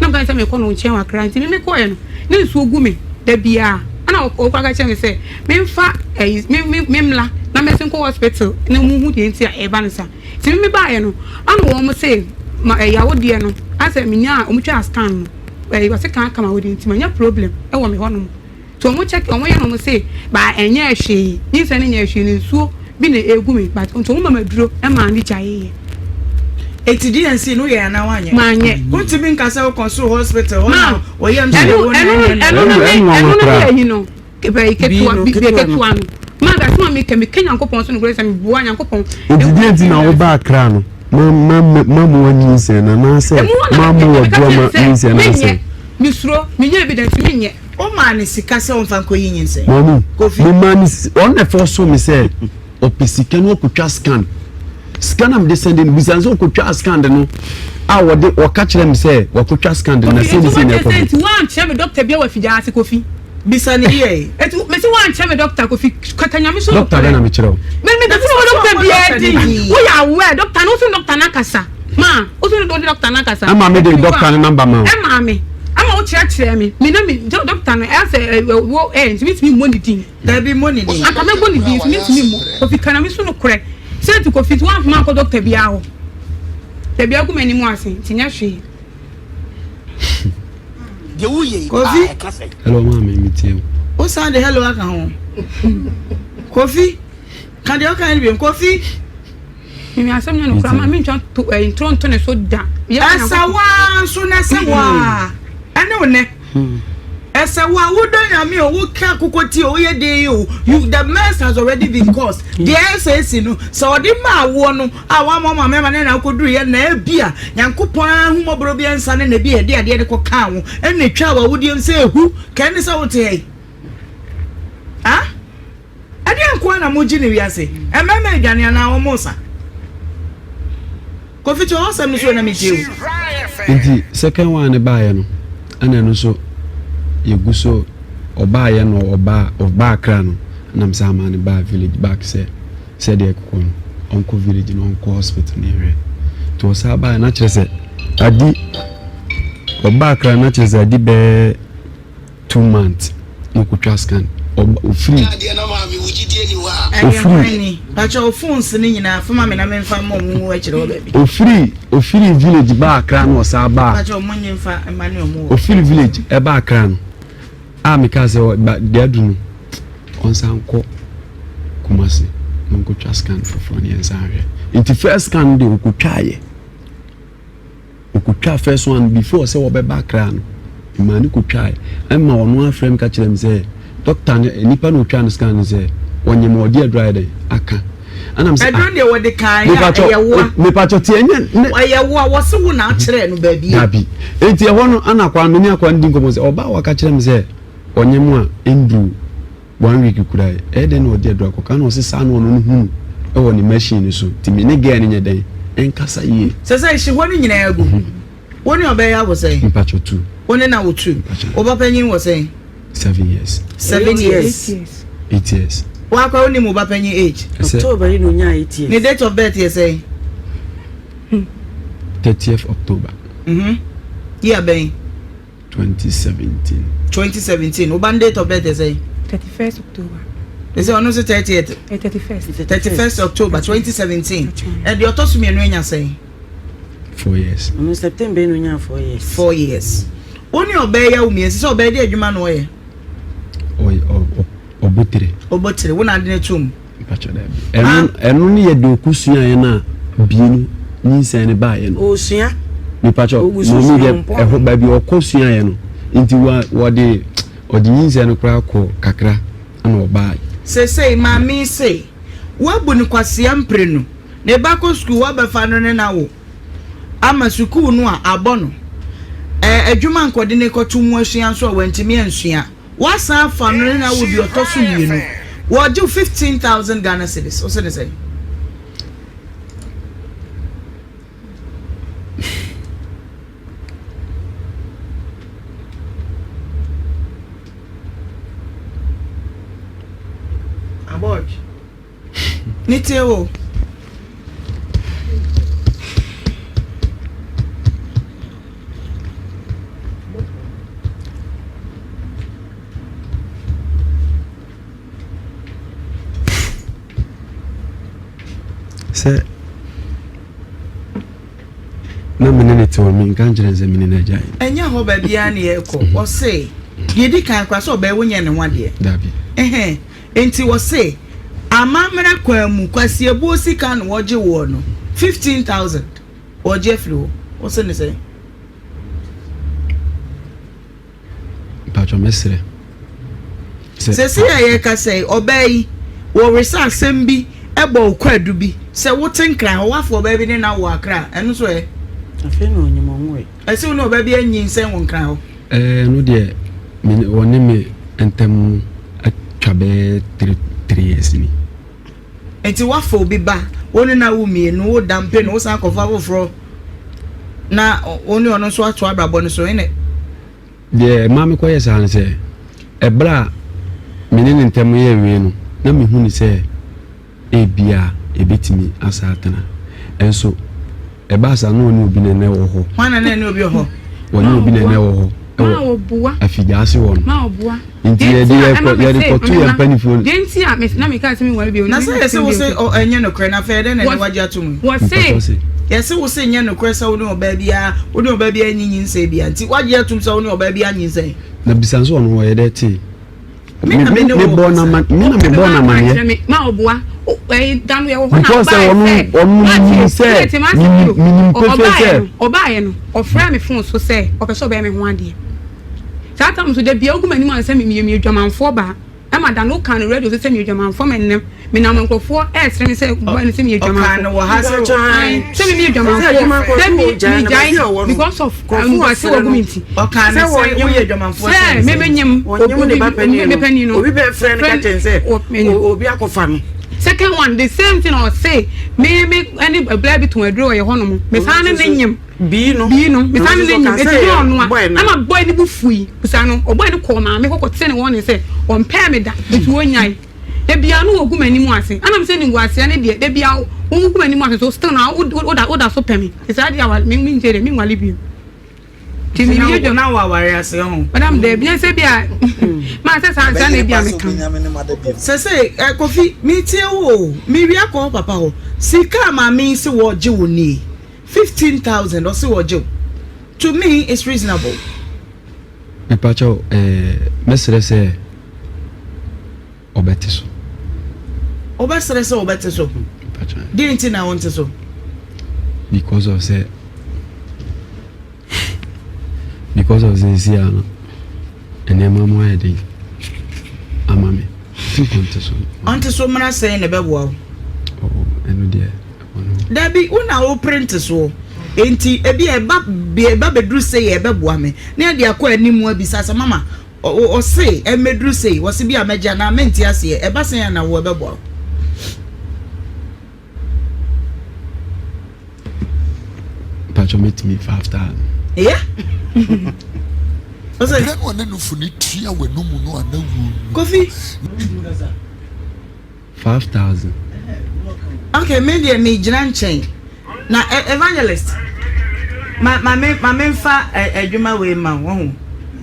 na meka sɛ mekɔ no nkyɛn wɔ Accra nti me mekɔɛ no na nsuo gu me da biara ɛna ɔkɔ ka kyerɛ me sɛ memfa ɛyi me me memmra na mɛsen kɔ hospital na muhu deɛ nti a ɛba no saa. Nti me mebaeɛ no ana wɔn se ma ɛyɛ awodeɛ no asɛ menyaa wɔn twaa scan no ɛyɛ wɔse kan aka m'awodeɛ nti manya problem ɛwɔ me hɔ nom nti wɔn check wɔn yɛ no wɔn se ba ɛnyɛɛ hwee nyinsɛn no nyɛɛ hwee no nsuo bi na egu me but nti wɔn ma maduro ɛmaa ne gyaeɛ. Eti DNC no woyɛɛ anaa woanyɛ? Manyɛ. Wontumi nka sɛ wokɔ soro hospital hɔ na wɔyam ɛno hyɛ wo na ɛno ɛnyɛ no. ɛno no ne Ɛno ɛno no ne koraa. ayi no. Bɛyi ketewa no, bi ketewa no. ketewa no. Maa da soma meka meka Nyankopɔn so nokorɛ sɛ meboa Nyankopɔn. Enti deɛ nti na wobaa Accra no, ma ma ma ma wanyinsɛn no anaasɛ Emu hɔ na ma meka mo meka waduru kyerɛ ama no sɛ nyinsɛn no menyɛ asɛe? mesuro menyɛ evidence menyɛ. Womaa no sika sɛ ɔmfa nkɔyi nyinsɛn? Maame, Kofi. memaa no si ɔno na ɛfɔɔsoo me sɛ ɔpɛ sika no akɔtwa scan. Sika no a mede sɛnde no, bisa no sɛ ɔkɔtwaa scan de no. a wɔde wɔka kyerɛ me sɛ wakɔtwa scan de na sei ne sei na ɛkɔ so. Nti woankyerɛ me doctor bia wɔ afigya ase Kofi. Bisa ne yie. Eti mesi woankyerɛ me doctor Kofi kata nyame so. Doctor bɛ na mekyerɛ wo. Me me pese wo doctor bia di. Wo yɛ aware doctor no wo so doctor no akasa. Ma wo so wo doctor no akasa. Ɛma me de doctor no number ma wo. Ɛma me. Ɛma wo kyerɛkyerɛ me. Me na me doctor no ɛsɛ wo ɛ ntumi ntumi mmɔ ne din. Dabi mmɔ ne din. Anka mɛbɔ ne din nso mentumi mmɔ. Kofi ka na me so nokorɛ. Sɛ nti Kofi nti woamfa ankɔ doctor biara hɔ. Dabi agu m'anim ase nti nyɛ hwee. Kofi. Hello maame me tie wo. Wo san de hello aka ho. Kofi ka deɛ ɔka no bio Kofi. Mimi asɛm nyɛ nokorɛ ama mentwa to ɛyi ntoro nto ne so da. Ɛsɛ waa nso na ɛsɛ waa ɛne wo nɛ. Ɛsɛ waa wodɔ nyame o woka kokoti o woyɛ den o you the mess has already been caused. Deɛ ɛsɛ esi no sɛ ɔde ma awoɔ no a wama ɔma mɛma ne na akɔduru yɛ na ebi a nyankopɔn ahummɔborɔ bi nsa ne na ebi a ɛde adeɛ de kɔ kaa wo ɛna etwa wɔ awodeɛ mu sɛ ehu kɛn ne sɛ wote ha yi. Ah? Ɛdeɛn nkoa na mogye no wiase? Mmarima redwane anaa wɔresa? Kofi to asɛm no so na metie o. Nti second one no baeɛ no ɛna ɛno nso yɛgu so ɔbaeɛ no ɔbaa ɔbaa Accra no ɛna me san maa no baa village back sɛ sɛdeɛ ɛkokɔ no ɔnkɔ village no ɔnkɔ hospital no yɛhwɛ nti ɔsan baeɛ na kyerɛ sɛ adi ɔbaa Accra na kyerɛ sɛ adi bɛɛ 2 months na ɔkɔtwa scan ɔba ofiri ofiri pakyɛ o phones ne nyinaa fama me na memfa mmɔ ɔmo ngu akyerɛ hɔ baabi ofiri ofiri village ba akra na ɔsan ba pakyɛ ɔmo nye mfa mma ne ɔmo wɔ ofiri village ɛba akra no a meka sɛ ba deɛ adu no ɔnsan kɔ Kumasi na ɔnkɔtwa scan foforɔ ne yɛnsan hwɛ nti first scan deɛ ɔkɔtwaeɛ Ɔkɔtwaa first one before sɛ wɔbɛba Accra no, memaa no kɔtwae. Ɛma ɔno ara frɛ me ka kyerɛɛ me sɛ doctor no, nipa no ɔtwaa no scan no sɛ ɔnyem a ɔde aduro ayɛ dɛn aka. Ɛna me sɛ ah. Aduro deɛ wɔde kan yɛ a ɛyɛ woa. Mepatwɔ te ɛnyɛ ne. Ɛyɛ woa wɔse wo na akyerɛ no baabi. Dabi. Enti ɛhɔ no ana akwa me ne akwa no di nkɔmmɔ sɛ ɔbaa waka kyerɛ me sɛ ɔnyem a ɛnduru One week koraa yi, ɛyɛ dɛn na ɔde aduru akɔka? Ɛna ɔse saa na ɔno no hu no wɔ ne machine no so, nti me ne girl no nyɛ dɛn ɛnkasa yie. Sɛ sɛ hye hɔ no nyinaa agu. Wo ne ɔbaa yi awo sɛn? Mpakyɛ two. Wo ne no awo two. Mpakyɛ. Wo ba panyin wɔ sɛn? Seven years. Seven years. Eight years. Wakora wo nim wo ba panyin age? Ɛsɛ. October yi na onyaa eight years. Ne date of birth yɛ sɛn? 30th October. Mhm. Year bɛn? 2017. 2017 wo ba no date of birth yɛ sɛn? 31st October. Ɛsɛ ɔno nso 30th. 31st. 31st October 2017. Ɛdeɛ ɔtɔ so mmienu anya sɛn? 4 years. Ɔno September na onya 4 years. 4 years. Wo ne ɔbaa yi awo mmiɛnsa sɛ ɔbaa di adwuma na ɔyɛ? Ɔyɛ ɔbɔ tire. Ɔbɔ tire wo na ade no tom. Mpakyɛ daabi. Ɛno ɛno ne yɛ de ɔkɔ suaeɛ no a bie no nyinsɛn no baeɛ no. Ɔsua. Mepakyɛ mɔmi deɛ ɛhɔ baabi ɔkɔ suaeɛ no nti wa wɔde ɔde nyinsɛn no koraa kɔ kakra ɛna ɔbaeɛ. Sesei maame yi se woabu no kwasea mprenu, ne ba kɔ sukuu woabɛfa no ne no awo ama sukuu no a abɔ no, ɛɛ adwuma nkɔde no kɔto mu asua nso a wantumi ansua. Woasan afa no ne no awo deɛ ɔtɔ so mmienu. Wɔregye wo 15,000 Ghana cedis. Wose ne sɛn? Abɔdwe. Ne tie o. Sɛ na me ne ne te hɔ menka nkyerɛ no sɛ me ne no agyae. Ɛnyɛ hɔ baabiara ne yɛrekɔ. Wɔse deɛ ɛdi kan koraa sɛ ɔbɛyɛ wonyɛ ne ho adeɛ. Dabi. Ɛhɛn. Enti wɔse amammerɛ kwan mu kwasiebuo sika na wɔgye woɔ no 15,000 wɔgye afiri hɔ. Wose ne sɛn? Mpatsɔ mɛsrɛ. Sɛsei a yɛrekasa yi ɔbaa yi wɔresa asɛm bi bɔ wo kwaadu bi sɛ wote Nkran hɔ woafa ɔbaa bi ne no awo Accra ɛno nso ɛ? Afei na ɔnyim ɔnwoe. Ɛsɛ wo ne ɔbaa bi anyinsɛn wɔ Nkran hɔ. Ɛɛ ɛno deɛ me ne ɔne me ntam atwa bɛyɛ 3 years ni. Nti woafa obi ba, wo ne no awo mmienu, wo dampe no, wosan kɔfa foforɔ. Na wo ne ɔno nso ato abrabɔ no so ɛnɛ. Deɛ ɛma mekɔyɛ saa ne sɛ, ɛberɛ a me ne ne ntam yɛɛ wei no, na mehu no sɛ ebia yɛbɛtumi asan atena. Nso ɛbaa saa na ɔne obi na na ɛwɔ hɔ. Hwan na na ɛne obi wɔ hɔ? Wɔne obi na na ɛwɔ hɔ ɛwɔ afigyaase hɔ no. Nti yɛde yɛkɔ yɛde kɔto yɛn mpanimfoɔ. Deɛ nti a na meka sɛ menware bio. Na sɛ yɛse wo se ɛnyɛ nokorɛ na afei ɛdɛn na ɛne wagye ato mu? Wɔse. Yɛse wo se nyɛ nokorɛ sɛ wo ne ɔbaa biara wo ne ɔbaa biara nyi nyinsɛn biara nti wagye atom sɛ wo ne ɔbaa biara nyinsɛn. Na bisa nso ɔno ɔyɛ dɛ tee. Me na me ne wo kasa. Me na mebɔɔ no amaneɛ. Ma ɔboa. Da no yɛwɔ hɔ na Because sɛ ɔno ɔno menim sɛ menim menim pefee sɛ. Ɔbaeɛ no ɔfrɛɛ me phone so sɛ ɔpɛ sɛ ɔbɛyɛ me ho adeɛ. Saa tam nso da biara wogu m'anim ase sɛ meyɛ meyɛ dwamanfoɔ baa. Ɛma da no wokaa no radio so sɛ meyɛ dwamanfoɔ ma nnɛ menam nkurɔfoɔ ɛresere me sɛ boy no sɛ meyɛ Ɔkaa no dwamanfoɔ. wɔ ha sɛ Ae, sɛ me meyɛ dwamanfoɔ sɛ me megyae because of animguase wɔ gu me nti. Ɔkaa no sɛ woyɛ dwamanfoɔ Sɛ sɛ me menyem Wɔnyem obi ne ba me panin me no. panin no. Obi bɛfrɛ no ka kyerɛ no sɛ Wɔ- obi akɔfa no. Second one the same thing ɔse me me ɛne bla bi tɔn aduro wɔ yɛ hɔ nom. Me san ne ne nyem. Bii no. Bii no, mesan ne n'enyim, ntsi nnyɛ ɔno a, Bɔe no. ama bɔe no bo fuui. Bisa no, ɔbɔe no kɔɔ maame hɔ kɔtsee no warning sɛ ɔmmpɛɛ me da, ntsi onnyae. Da biara no wogu m'anim ase. Ana mese animguaseɛ ne deɛ, da biara wogu m'anim ase so still na woda woda so pɛ me. Ntsi saa deɛ aware me menngye deɛ mennwale bio. Ntsi Na mewie dwom. na waware ase ho. Madam daabi, nyɛ sɛ bi a maa sɛ saa saa na ebi a meka. Sɛsɛi eh, Kofi, metie wo o, mewie akɔ wo papa hɔ. Sika a maame yi se wɔgye wo nie. 15,000 ɔse ɔgye wo to me it's reasonable. Mepakyɛw eh, mɛsrɛ sɛ ɔbɛte so. Wobɛsrɛ sɛ ɔbɛte so? Deɛ nti na wonte so? Because of sɛ because of sɛ esi ano nneɛma mu ayɛ den ama me ɔnte so. Ɔnte so mmra sɛn na ɛbɛboa wo? Oh, ɛno deɛ. Dabi, wo na wopere ntesoɔ. Enti ebia ɛba ɛba bɛduru sei a ɛbɛboa me. Na yɛde akɔ anim abisa sɛ, Mama, ɔse ɛmmɛduru sei, ɔse bi a mɛgye anaa mente aseɛ, ɛba sɛn a na wo ɛbɛboa wo? Mpatsɔ mɛtumi 5000. Yeah. Ɔsɛ. Berɛ no a na nufu no tua w'anomu no a na wunu. Kofi. 5000. Okay, me deɛ me gyina nkyɛn na e, evangelist ma ma me ma me nfa adwuma wei ma wo ho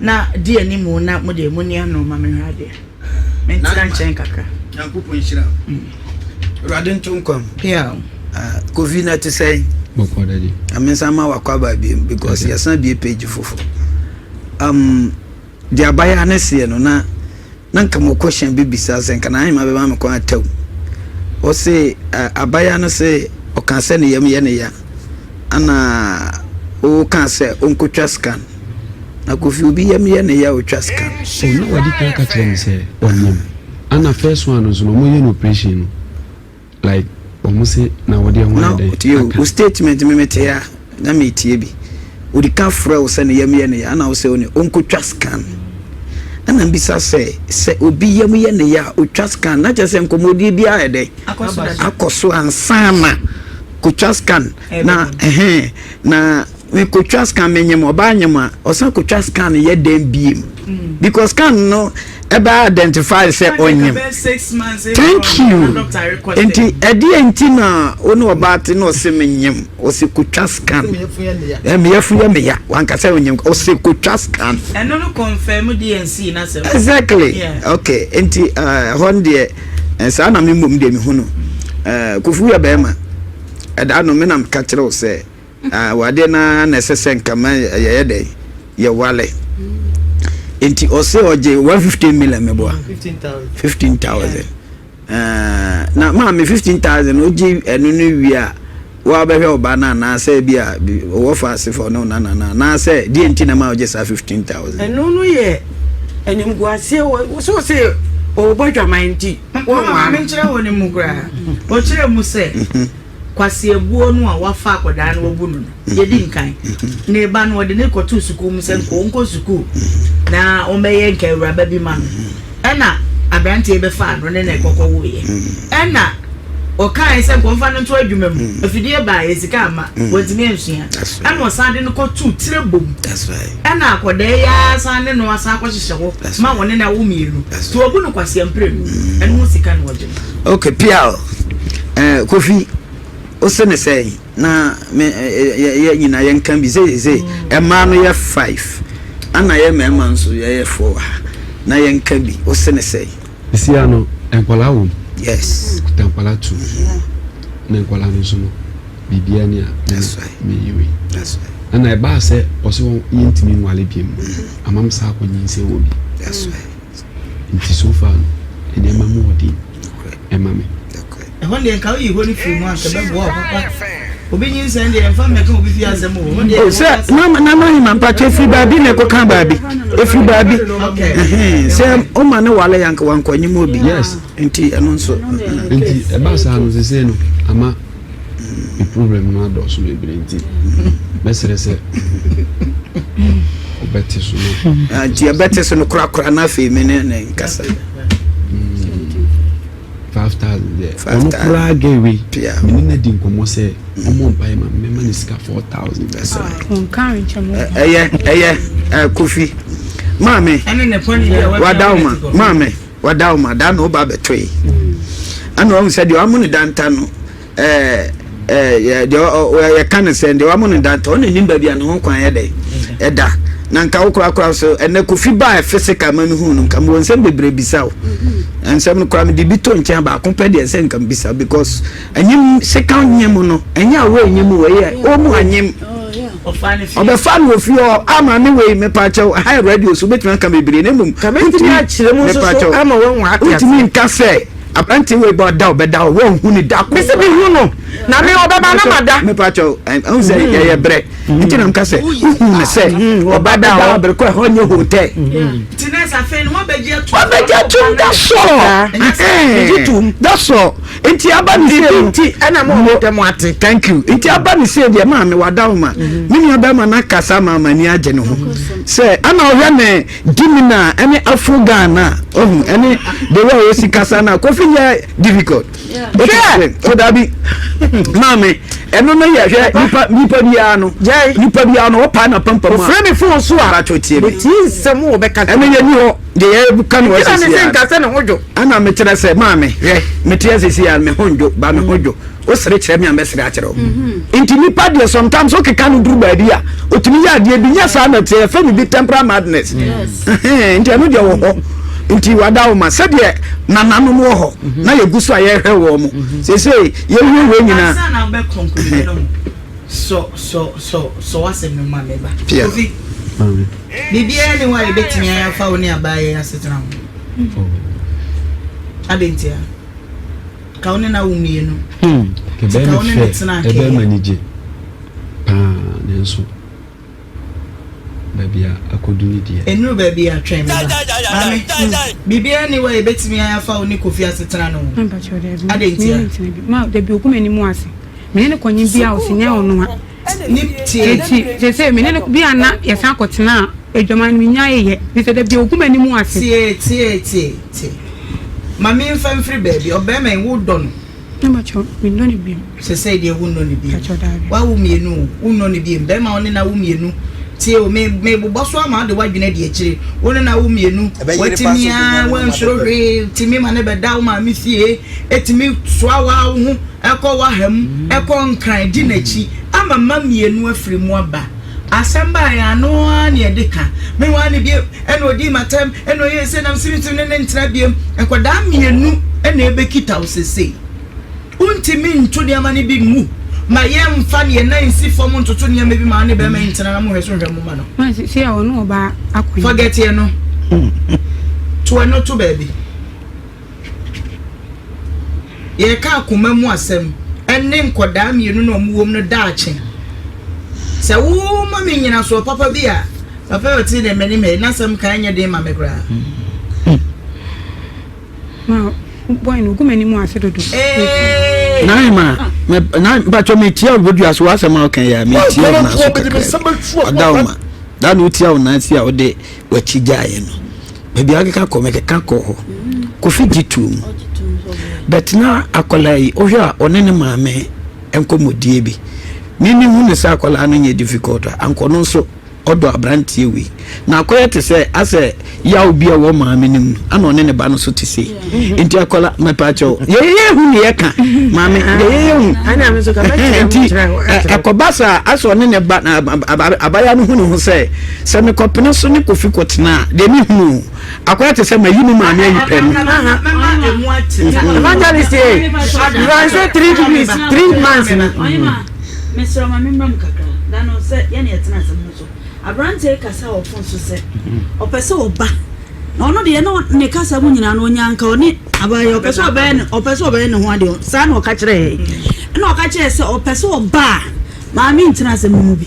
na di anim na mo deɛ mo ni ano ma me hwɛ adeɛ me ntena nkyɛn kakra. Nyankopɔn nhyira Awurade nto nkwa mu. Yeah. Uh, Kofi na te sɛn? Bɔkɔ dadi. Ame nsa ma wakɔ aba biem because yɛsan bie page foforo. Um, Deɛ abayewa no seɛ no, na na nka mo question bi bisa sɛ nka n'ahema bɛma me kwan atɛw. Ɔse abayewa no se ɔka sɛ ne yam yɛ ne ya ana woka sɛ ɔnkɔtwa scan. Na Kofi obi yam yɛ ne ya ɔtwa scan. Oh na wadi kan aka kyerɛ me sɛ ɔnyem ana first one no nso no ɔmo yɛ no operation no. Like wɔn se na wɔde ɛho ayɛ dɛn tie o aka. Wo statement me mete a na metie bi. Odi ka frɛ wo sɛ ne yam yɛ ne ya ɛna wo sɛ one ɔnkɔtwa scan. Ɛna mbisa sɛ sɛ obi yam yɛ ne ya a ɔtwa scan na kyerɛ sɛ nkɔmmɔdie biara yɛ dɛn akɔ so ansa na kɔtwa scan na ɛhɛn na Me kotwa scan me nyem ɔbaa nyem a ɔsan kotwa scan yɛ dɛn biem because scan no ɛbɛ identify sɛ ɔnyem thank you nti ɛdeɛ nti na wo ne ɔbaa te na ɔse me nyem ɔse kotwa scan meyɛfo yɛ meya wankasa ɔnyem ɔse kotwa scan ɛno no confirm DNC na sɛ exactly okay nti ɛhɔ no deɛ saa na me mmom deɛ mehu no kofi yɛ bɛrima ɛda no me na meka kyerɛ wo sɛ Ah, awadeɛ no ara na ɛsɛ sɛ nka ma yɛyɛ dɛn yɛwale nti ɔse ɔgye 150 million meboa 15000 ah, na maame 15000 wogye ɛno no wie a woabɛhwɛ ɔba no anaasɛ bi a ɔwɔ fa ase fa ɔne ɔnana no anaasɛ deɛ nti na ma wogye saa 15000 ɛno no yɛ animguaseɛ wɔ sɛ ɔsɛ ɔbɔ adwaman nti wɔn menkyerɛ wɔ ne mu koraa ɔkyerɛ mu sɛ mhm. Kwaseabuo no a wafa akwadaa no wabu no no, yɛdi nkan. Ne ba no, ɔde no kɔtoo sukuu mu sɛ nka ɔnkɔ sukuu na ɔmmɛyɛ nka awuraba bi ma no. Ɛna aberanteɛ yi bɛfaa no ne no kɔkɔwoeɛ. Ɛna Ɔkae sɛ nkɔmfa no nto adwuma mu. Mm. Afidie baeɛ, sika amma, mm. wantumi ansua. Ɛna ɔsan de no kɔtoo tire bom. Ɛna akɔdaa yi ara san ne no asan akɔhyehyɛ hɔ ma wɔne no awo mmienu. Nti wɔbu no kwasea mprenu. Mm. Ɛno ho sika na ɔgye no. Okay, Piao, eh, Kofi, wose ne sɛn? Na me yɛ nyinaa yɛnka bi sɛ sɛ mmaa no yɛ five, ɛna yɛ mmarima nso yɛyɛ four ha. Na yɛnka bi, wose ne sɛn? Sisi a no nkwadaa wɔ mu. Yes. Kuta nkwadaa tu. Na nkwadaa no nso no biribiara ni a me yɛ wei. That's right. Ɛna ɛbaa sɛ ɔsɛ wɔn yɛntumi nwale biem no ama me saa akɔ nyinsɛn wɔ bi. That's right. Nti so far no nneɛma mu wɔ den ɛma me. Ɛhɔ deɛ nka woyi hɔ no firi mu a nka ɛbɛboa wo papa. Obi nyinsɛn deɛ ɛmfa mmɛka obi fie asɛm o. Hɔ deɛ Oh, sɛ na na na ahema mpakyɛ efiri baabi na ɛkɔka baabi efiri baabi ɛhɛn sɛ ɔma ne wale yanka wankɔ nyim obi Yes. nti ɛno nso Nti ɛbaa saa no sesei no ama me problem no adɔɔso bebree nti mɛsrɛ sɛ wobɛte so no. Ah, nti ɛbɛte so no korakora na afei me ne ne nkasa. 5000 deɛ ɔno koraa gɛ wei mene no adi nkɔmmɔ sɛ ɔmmɔ mpaeɛ ma mɛma no sika 4000. Ɛyɛ ɛyɛ Kofi maame wadawoma maame wadawoma da na ɔba abɛtoe ɛna ɔhu sɛ deɛ ɔamo ne danta no ɛɛ ɛɛ deɛ yɛka no sɛ deɛ wamo no danta ɔna nim baabi a ne ho kwan yɛ dɛ ɛda na nka wo korakora so ɛnɛ kofi baa physical ma mehu no nka mewɔ nsɛm bebree bisa wo nsɛm no koraa mede bi to nkyɛn baako pɛ deɛ sɛ nka mbisa because ɛnyem second nyem no ɛnyɛ awɔ ɛnyem wɔ ɛyɛ ɔmu anyem ɔbɛfa no wɔ fie hɔ ama ne wei mepakyɛw ha radio so wobɛtumi aka bebree na mmom wontumi nka sɛ Aberante wei bɔ da ɔbɛda hɔ wɔnhu ne da ko. Mesi mi hu no na me ɔbɛba na ma da. Mepa kyɛw ɛhu sɛ mm-hmm. yɛyɛ brɛ nti na mka sɛ wohu ne sɛ mm-hmm. ɔba da hɔ abere kɔ ɛhɔ nyɛ hotel. Wabɛgye atum da sɔ da sɔ nti aba ne se nti ɛna mo ɔmo tɛ mo ate. Thank you nti aba ne se deɛ maame wada wo ma me nua bɛrima na kasa ma ama ni agye ne ho sɛ ɛna ɔhwɛ ne. Dimina ɛne Afro Ghana ɔhu ɛne the way osi kasa na Kofi nyɛ difficult. Hwɛ o dabi maame ɛno no yɛ hwɛ nipa nipa biara no nipa biara no ɔpa na pampam a. Ofure mi fon so a. Abatɔ tie mi. Metie nsɛm wɔ bɛka. Ɛno yɛ ni hɔ deɛ yɛ ka no wɔ sisi ya. Ɛna mi sɛ ne ho dwo. Ɛna mi kyerɛ sɛ maame hwɛ mi te sisi ya mi ho ndwo ba mi ho dwo. Wosere kyerɛ me a mɛsere akyerɛ wo. Nti nipa deɛ sometimes wokeka no duru baabi a otumi yɛ adeɛ bi nyɛ saa na ɛteɛ yɛfrɛ biribi temporal madness nti ɛno deɛ wɔ hɔ nti wada wo ma sɛdeɛ nananom wɔ hɔ na yɛgu so a yɛhwɛ wɔ mo seesei yɛwie wei nyinaa. Ansa na wobɛ conclude no sɔ sɔ sɔ sɔ w'asɛm no ma me ba. Kofi biribiara ni hɔ a yɛbɛtumi ayɛ afa wo ne abaa yɛ asetena ho. Adɛn ntia? Ka wo ne no awo mmienu. Hmm, ɛbɛyɛ me fɛ, ɛbɛyɛ me anigye paa, nanso baabi a akɔdu ne deɛ. Ɛnuru baabi a twɛn me ba. Maame, hmm, biribiara ni hɔ a yɛbɛtumi ayɛ afa wo ne Kofi asetena no ho. Adɛn ntia? Ma, dabi ogu m'anim ase. Me ne no kɔnye bi a ɔsi nyɛ ɔno a. Ne tie. Eti, sese me ne no bi a na yɛsan akɔtena a, adwaman no menya yɛ. Mesɛ dabi ogu m'anim ase. Tie, tie, tie. Te. Ma menfa mfiri baabi. Ɔbarima yi, wodɔ no? Mepakyɛw, mennɔ no bio. Sesei deɛ wonnɔ no bio. Mepakyɛw, daabi. Woawo mmienu o, wonnɔ no bio. Barima a wo ne no awo mmienu, tie o, me, mebobɔ so ama wode w'adwene adi akyire. Wo ne no awo mmienu, watumi ara, wansuro hwee, tumi ma no bɛda wo maame fie, tumi soa wo ara wo ho kɔ w'aha mu, kɔ Nkran, di n'akyi ama mma mmienu afiri mu aba. Asɛm baeɛ a, ano ara na yɛde ka. Me waa no bio. Ɛna ɔdii m'atɛm, ɛna ɔyɛɛ sei, na mese mentumi ne no ntena biom. Nkwadaa mmienu na ɛbɛkita wo sesei. Wontumi nto nneɛma no bi ngu. Ma yɛmfa ne yɛn nan nsi fam ntoto nneɛma bi ma wo ne bɛrima yi ntena na mohwɛ so nhwɛ mo mma no. Ma sesei a ɔne ɔbaa akɔ yi. Forget ɛno. To ɛno to baabi. Yɛreka akoma mu asɛm ne nkwadaa mmienu na wɔwɔ mu no daakye. Sɛ woma me nnyinasoɔ papa bi a, papa yi ɔte dɛ m'anim ha yi, n'asɛm ka ɛnyɛ den ma me koraa. Ma boy no ogu m'anim ase dodo. Ee. Naima, me na mpatsɔ me tia wo dua so w'asɛm a ɔka yi a me tia wo na so kakra. Ɔda wo ma. Da na wotia wo nan si a wode w'akyi gyaeɛ no. Baabi a wokeka kɔ mekeka kɔ hɔ. Kofi gye too mu. But na akwadaa yi wohwɛ a ɔne ne maame nkɔmmɔdie bi. Me me hu no sɛ akwadaa no nyɛ difficult a anka ɔno nso ɔdɔ aberanteɛ wei. Na akɔyɛ te sɛ asɛ yaw bi a ɛwɔ maame no mu no ana ɔne ne ba no so te sei. Nti akwadaa mɛpa kyɛw yɛyɛ hu ne yɛka maame yɛyɛ hu. Nti ɛkɔba saa asɛ ɔne ne ba abaya no hu ne ho sɛ sɛ mekɔpene so ne Kofi kɔtena a deɛ mehunu Akɔyɛ te sɛ mayi me maame ayi pɛ no. Evangelist eh, you can say 3 weeks, 3 months ni. Mesrɛ ma memmra mu kakra. Da no sɛ yɛne yɛtena asɛm no so. Aberanteɛ yi kasa wɔ fon so sɛ ɔpɛ sɛ ɔba. Na ɔno deɛ na ne kasa mu nyinaa no ɔnya nka ɔne abaayɛ ɔpɛ sɛ ɔbɛyɛ ne ɔpɛ sɛ ɔbɛyɛ ne ho adeɛ saa na ɔka kyerɛɛ yɛn. Ɛna ɔka kyerɛɛ sɛ ɔpɛ sɛ ɔba a Maame ntena asɛm no mu bi.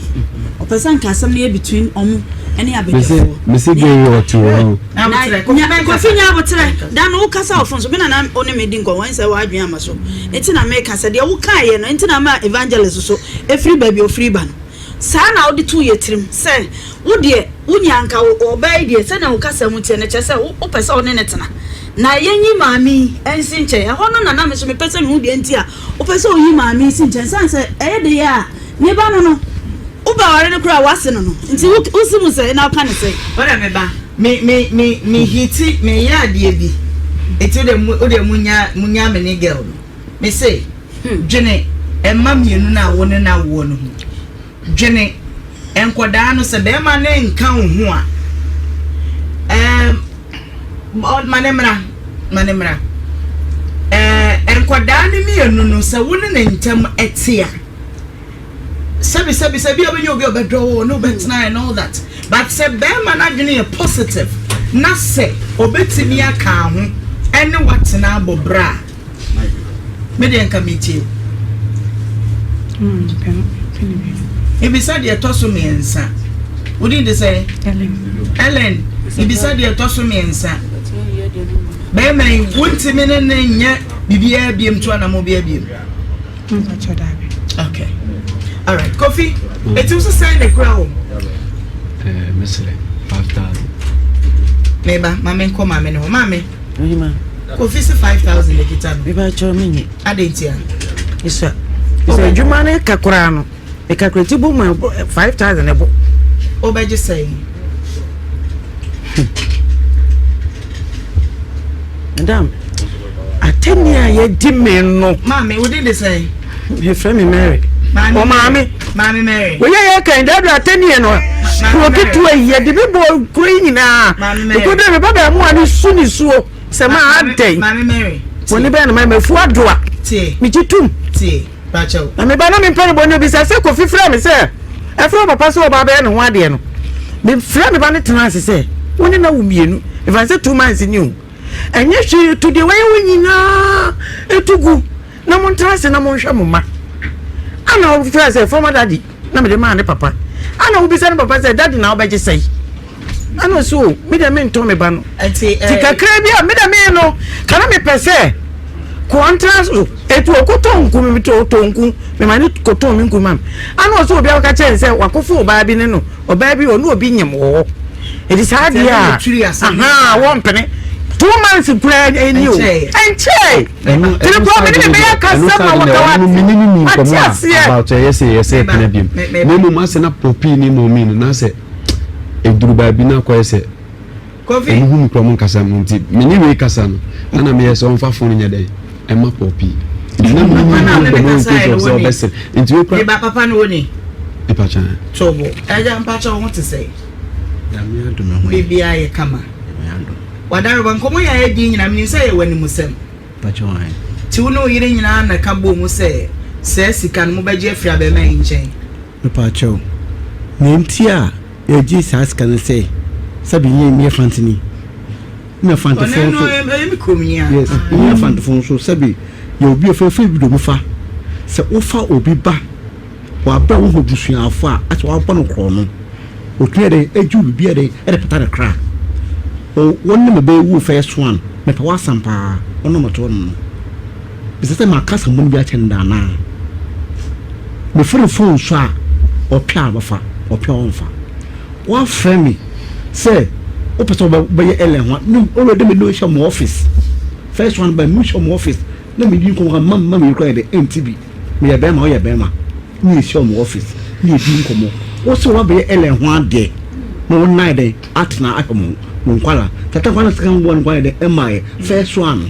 Ɔpɛ sɛ anka asɛm no yɛ between ɔmo ne abadwafoɔ. Mese gay ɔte hɔ no. Na Kofi nya aboterɛ. Da no wo kasa wɔ phone so me na na wo ne me di nkɔmmɔ ɛnsɛ w'adwene ama so. Nti na meka sɛ deɛ wo kaeɛ no nti na ama evangelist so ɛfiri baabi a ɔfiri ba no. Saa na wode too yɛ tirim sɛ wo deɛ wo nya anka ɔbaa yi deɛ sɛnea wo kasa mu teɛ no kyerɛ sɛ wo pɛ sɛ wo ne no tena. Na yɛnyi maame yi nsi nkyɛn. Ɛhɔ no na na me nso mepɛ sɛ mehu deɛ nti a Wopɛ sɛ oyi maame yi si nkyɛn sane sɛ ɛyɛ de yɛ a ne ba no no wobɛware no koraa a w'ase no no nti wosi mu sɛn na woka no sɛn. Wode me ba me me me me hiti me yɛ adeɛ bi eti wode mo wode mo nya mo nya me ne girl no me se dwene ɛma mienu no a wo ne no awoɔ no ho Dwene nkwadaa no, sɛ bɛrima no nka wo ho a, ɛɛm, ma ne mmra, ma ne mmra. Ɛɛ, nkwadaa no mmienu no, sɛ wo ne ne ntam te a, sɛbi sɛbi sɛbi a wobɛnya obi a ɔbɛdɔ wo, ne wobɛtena and all that. But sɛ bɛrima no adwene yɛ positive, na sɛ ɔbɛtumi aka ho ɛne watena abɔ bra a, Me deɛ nka metie wo. Mebisa deɛ ɛtɔ so mmiɛnsa. Wo din de sɛn? Ellen. Mebisa deɛ ɛtɔ so mmiɛnsa. Bɛrima yi, wontumi ne ne nyɛ biribiara biem to anamɔ biara biem. Okay. All right. Kofi, eti nso sɛn na ekura wo? Eh, mesrɛ, 5,000. Meba, ma menkɔ maame ne hɔ. Maame. Ɔhema. Kofi se 5000 ekita no. Meba kyɛw me nye. Adɛn ntia? Esua. Sɛ adwuma no ka koraa no, me calculate bɔ mu 5000 ɛbɔ. Wobɛgye sɛn? Madam, atɛnni a yɛdi me no. Maame, wo din de sɛn? Yɛfrɛ me Mary. Ɔmaame. Maame Mary. Woyɛ yɛ kan dadu atɛnni yɛ no. Kuro ketewa yi yɛde bi bɔ kuro yi nyinaa. Ekuro dɛ meba bɛn mu a ne su ne suo sɛ ma adɛn. Maame Mary. Wɔne bɛn no ma mafu adoa. Megye tum. Na meba na mempɛ ne bɔ ne obisa sɛ Kofi frɛ me sɛ ɛfrɛ papa sɛ ɔba bɛyɛ ne ho adeɛ no. Mefrɛ me ba no tena ase sɛ wo ne na wo mmienu. Ɛfane sɛ 2 months ni o. Ɛnyɛ hwee to deɛ wayɛ wo nyinaa ɛtu gu. Na montena ase na monhwɛ mo mma. Ana ɔfrɛ sɛ former daddy na mede maa ne papa. Ana wobisa ne papa sɛ daddy na wobɛgye sɛe. Ana ɔsɛ o me deɛ mentɔn me ba no. Ti kakra bi a me deɛ me no ka na mepɛ sɛ kɔ ntena so. Etu ɔkɔtɔ nku me tɔ nku me ma ne kɔtɔn me nku ma me. Ana ɔsɛ obi akɔka kyerɛ ne sɛ wakɔfo ɔbaa bi ne no ɔbaa bi ɔne obi nyem wɔ hɔ. Eti saa deɛ a ahaa wɔmpene 2 months koraa ni o ɛnkyɛe. Ɛno Tiri kɔ mi ni mi bɛyɛ kasa ma wɔ kawa ɛno mene ne ni ate nkɔmɔ a aseɛ. about ɛyɛ sɛ yɛ sɛ ɛpena biom na mmom asɛ na pɔpii ne mɔmi no na sɛ ɛduru baabi na akɔyɛ sɛ ɔmo hu me kura ɔmo nkasa mu nti me ne wei kasa no ana meyɛ sɛ ɔmfa fon nyɛ dɛn ɛma pɔpii nti na mene ne ni nkɔmɔ in case of sɛ ɔbɛsere nti wei kura Meba papa no wo ni. Mepakyɛ. Tobo. Ɛgya mpakyɛ wo ho te sɛ. Nyame adom ɛho yɛ. Biribiara yɛ kama. Nyame adom. Wadaroba, nkɔmmɔ yi a yɛadi yi nyinaa, menim sɛ ɛyɛ w'animusɛm. Mpakyɛw ahe? Nti wo ne wo yere nyinaa na ɛka bɔɔ mu sɛ saa sika no mobɛgye afiri abarimaa yi nkyɛn? Mepakyɛw, nea nti a yɛgye saa sika no sɛ, sɛbe yɛn meyɛ Fantini, na Fantefoɔ Ɔno nso, ɛyɛ me kurom yi a. yes, yɛn Fantefoɔ nso, sɛbe yɛ obi a fɛfɛ bi dɔ mu fa, sɛ wofa obi ba Wɔ aber a wohu ebusuafo a asɛ wɔabɔ no krɔn no, otumi yɛ dɛn egye wo biribi yɛ dɛn de pata ne kra. O, wo ne me bɛyɛ wu first one, mepɛ w'asɛm paa, wo na mɔto no no. Bisa sɛ maka asɛm bɔne bi akyerɛ no da anaa? Mefrɛ no phone so a, ɔpɛ a ɔbɛfa, ɔpɛ a ɔmfa. Woafrɛ me sɛ wopɛ sɛ wobɛyɛ Ellen ho a, already me ne wo hyɛ mo office. First one ba, me hyɛ mo office. Na medi nkɔmmɔ ka mma mma mmienu koraa yɛ dɛ ɛnti bi. Meyɛ bɛrima woyɛ bɛrima. Ne yɛhyia wɔn office ne yɛdi nkɔmmɔ. Wo sɛ woabɛyɛ Ellen ho adeɛ na wo nan dɛn atena ahwɛ mo mo nkwala. Tata nkwa na sika mboa no nkwa yɛ dɛn ɛmaeɛ. First one no.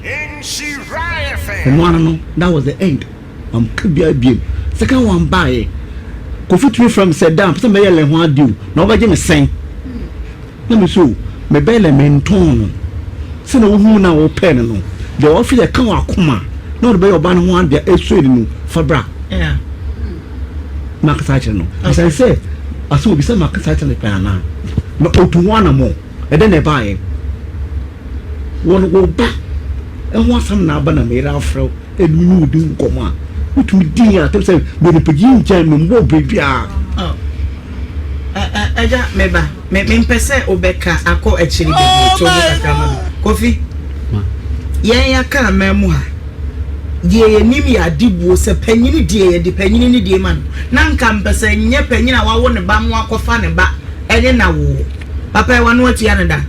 Ɛno ano no that was the end. Mamka biara biom. Second one baeɛ. Kofi tumi frɛ me sɛ da mepɛ sɛ mɛyɛ Ellen ho adeɛ o na wobɛgye me sɛn? Na me nso, mebɛyɛ dɛ mentɔn no. Sɛnea wohuu no a wopɛɛ no no, deɛ wɔhwɛ deɛ ɛka w'akoma na wɔde bɛyɛ ɔbaa no ho adeɛ a ɛsɔ ani no, fa bra. Makasa akyerɛ no. Ɛsɛ sɛ asɛm obi sɛ makasa akyerɛ no pɛn anaa? Na otu ho anammɔn. Ɛdɛn na ɛbaeɛ? Wɔn wo ba ɛho asɛm na aba na meyere afrɛ wo ɛne me ne wo di nkɔmmɔ a wotumi di yɛn atɛm sɛ mede pagyi nkyɛn memmɔ biribiara. Agya, meba. Me mempɛ sɛ wobɛka akɔ akyiri bebree to bo kakra ma me. Kofi, yɛn yɛaka aman mu ha, deɛ yɛnim yɛ adebuo sɛ panyini deɛ yɛde panyini ne die ma no. Na nka mpɛ sɛ nyɛ panyini a wawo ne ba mo akɔfa ne ba ɛne na woo. Papa yi wano atua no da?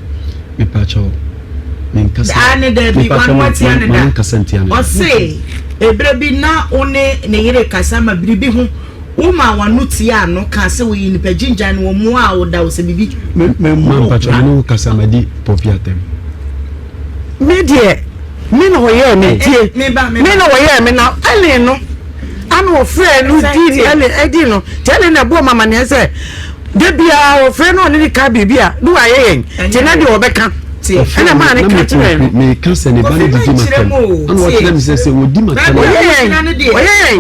Mepakyɛw, menkasa. Aane daabi, wano atua no da. Ɔse, eberɛ bi na wo ne ne yere kasa ma biribi ho. Womaa w'ano tiaa no kaa sɛ woyi nipa gyingyan no wɔmmuaa wo da wo sɛ biribi. Ma mpakyɛ me ne wo kasa madi Poppy atɛm. Me deɛ me na ɔyɛɛ me tie me na ɔyɛɛ me na Ellen no ana ɔfrɛ no di Ellen ɛdi no nti Ellen na ɛbɔɔ mama neɛ sɛ da biara ɔfrɛ no ɔne ne ka biribi a ne wayɛ yɛn nti na deɛ ɔbɛka ɛna maa ne ka kyerɛ no. Meka sɛ ne ba no didi m'atɛm ɛna ɔkyerɛ me sɛ sɛ wɔdi m'atɛm a. Ɔyɛ yɛn ɔyɛ yɛn ɔyɛ yɛn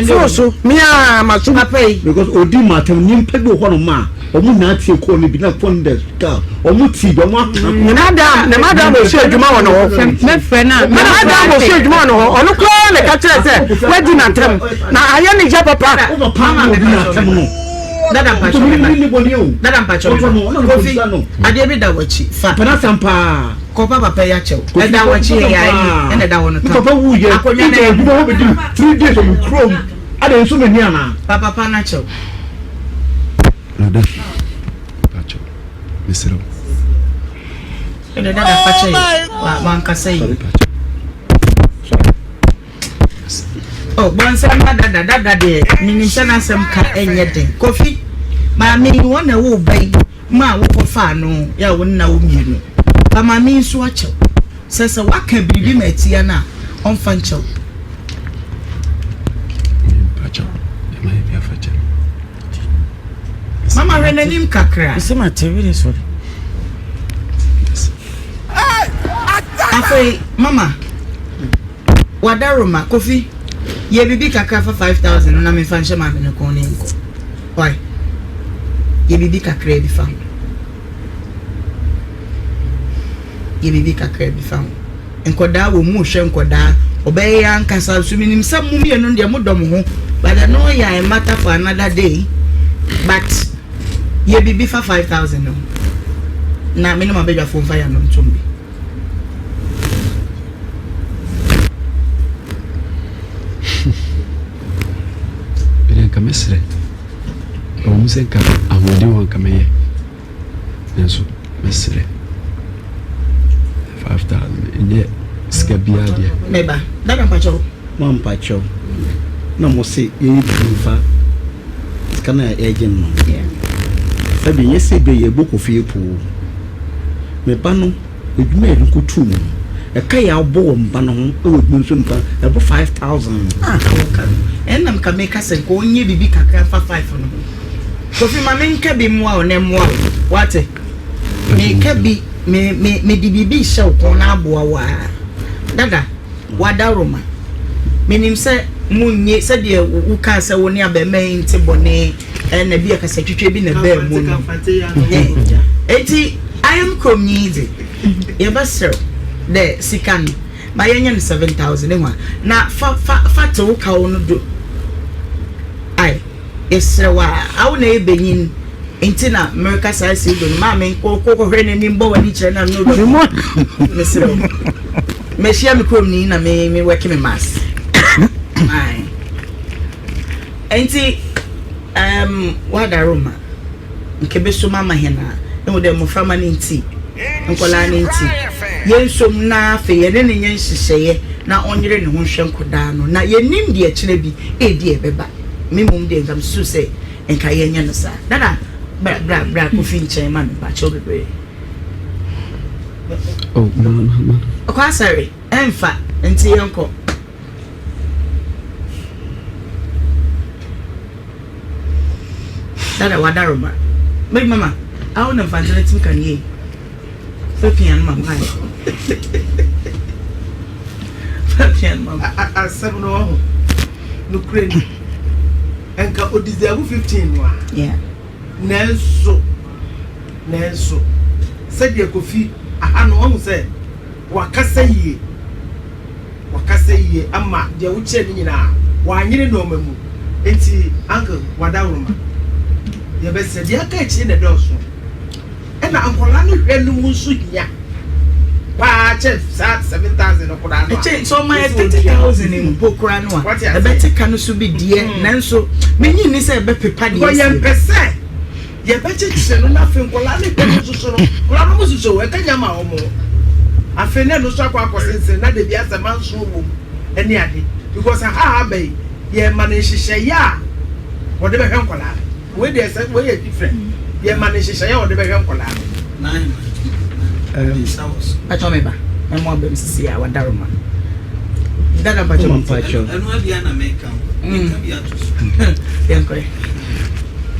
fo so mea ma so. Because odi m'atɛm nyimpa bi wɔ hɔnom a wɔn nyinaa tie kɔɔ no bi na phone da ka wɔn ti bi wɔn aka. Ne madam ne madam osu adwuma wɔ ne hɔ. Mɛfrɛ no a. Ne madam osu adwuma wɔ ne hɔ ɔno koraa na ɛka kyerɛ sɛ wadi n'atɛm na ayɛ ne ya papa. Wo papa na odi n'atɛm no. Dada mpakyɛ me ba. Dada mpakyɛ me ba. Kofi, adeɛ bi da w'akyi. Fa. Pɛ n'asɛm paa. Kɔpa papa yi akyɛw. Ɛda w'akyi yɛ ayi ɛna ɛda hɔ no tam. Papa wu yɛ. Akonnwa no. Adwuma hɔ bɛdi 3 days wɔ kurom. Ada nso m'ani anaa. Pa papa no akyɛw. Dada mpakyɛ mesrɛ wo. Ɛna dada fakyɛ yɛ wankasa yi. Oh, bɔnsam na dada dada deɛ menim sɛ n'asɛm ka ɛnyɛ den. Kofi, maame yi wɔn na ɛwɔ ba yi ma wokɔ faa no yɛ a wɔn na wo mmienu. Ba maame yi nso akyɛw. Sɛ sɛ waka biribi ma atia no a, ɔmfa nkyɛw. Mama hwɛ n'anim kakra. Ɛsɛ ma te wele sɔre. Afei mama wadaroma Kofi yɛ biribi kakra fa 5000 no na memfa nhyɛ maame no kɔn ne nkɔ. Why? Yɛ biribi kakra bi fa ho. Yɛ biribi kakra bi fa ho. Nkɔdaa wɔ mu hwɛ nkɔdaa ɔbɛyɛ yɛ ankasa nso menim sɛ mo mmienu deɛ modɔ mo ho but ɛno yɛ a matter for another day but yɛ biribi fa 5000 no ho na me ne m'abadwafoɔ mfa yɛn ano ntom bi. Mede nka mɛsrɛ ɛwɔ mu sɛ nka ahoɔden wɔ nka mɛyɛ nanso mɛsrɛ 5000 ɛnyɛ sika biara deɛ. Meba dada mpakyɛw. Mo ampakyɛw na mo se yɛyɛ biribi mfa sika no a yɛgye no no sɛbi nyɛ sɛ ebia yɛbɔ Kofi apoo. Me ba no adwuma a yɛde kɔtoo mu no ɛka yɛ abɔ wɔ me ba no ho wɔ adwuma nso mpa ɛbɔ 5000. Ah woka no ɛnna nka meka sɛ nka ɔnyɛ biribi kakra mfa five no ho. Kofi ma menka bi mmoa wo na ɛmmoa wo wate meka bi me me mede biribi rehyɛ wo kɔn na aboa wo a dada. W'adaworoma. Menim sɛ monnye sɛdeɛ wokaa sɛ wo ne abarimaa yi nte bɔne na bi a kasatwitwa bi na ɛbaa mu no. Enti ayam kurom yi dze, yɛbɛserɛ dɛ sika no ma yɛnyɛ no 7000 ehu a na fa fa fa te wo kaw no do. Ai. Yɛserɛ wo a, awo na eyɛ banyin ntsi na merekasa esi do no, ma me nkɔ kɔhwɛ n'enyim bɔ w'ani kyerɛ no a no dɔ. Meserɛ wo. Mehyia me kuromni na me me work me mass. Aye. Ntsi um w'adaroma nka ebesom ama hɛn a, ehu dɛ mboframba no ntsi, nkɔlaa no ntsi. Yɛnsom na afei yɛne no nyɛ nhyehyɛeɛ na ɔnyere ne ho nhwɛ nkɔdaa no na yɛnnim deɛ ɛkyena bi ɛredi a ɛbɛba. Me mmom deɛ nka mesusu sɛ nka yɛnyɛ no saa. Dada bra bra bra Kofi nkyɛn ma me mpakyɛw bebree. Oh, ma ma ma. Ɔkɔ asɔre ɛnfa nti yɛnkɔ. Dada wadaroma. Big mama, awo na mfantse no tsim kan yie. Fa pia no ma me. Fa pia no ma me. Asɛm no wahu. Nokorɛ ni. Nka o deserve 15 no a. Yeah. Nanso, nanso, sɛdeɛ Kofi aha no wahu sɛ wakasa yie. Wakasa yie ama deɛ wokyerɛ no nyinaa wanyere nnoɔma mu nti uncle wadaworoma yɛbɛsrɛ deɛ aka akyire na ɛdɔɔso ɛna nkwadaa no hwɛ no mu nso hia paa kyɛ saa 7000 no koraa no a Ɛkyɛ sɛ ɔma yɛ 30,000 mpo koraa no a ɛbɛte ka no so bi deɛ nanso menyi nni sɛ ɛbɛpepa deɛ asie. Yɛmpɛ sɛ Yɛbɛkyekyere no na afei nkwadaa no hwɛ no nso so no, nkwadaa no wɔn susu ɛka nya ma wɔn. Afei na ɛno nso akɔ akɔsensɛn na dabi asɛ manso wɔ mu ɛne ade because aha aba yi yɛma no nhyehyɛeɛ a wɔde bɛhwɛ nkwadaa no. Wei deɛ sɛ wei yɛ different. Yɛma no nhyehyɛeɛ a wɔde bɛhwɛ nkwadaa no. Patro me ba, mɛmo abam sisi a wadaroma. Dada mpacho me ti. Ɛno abia na meka o. Meka bi ato so. Yɛnkɔ ɛ.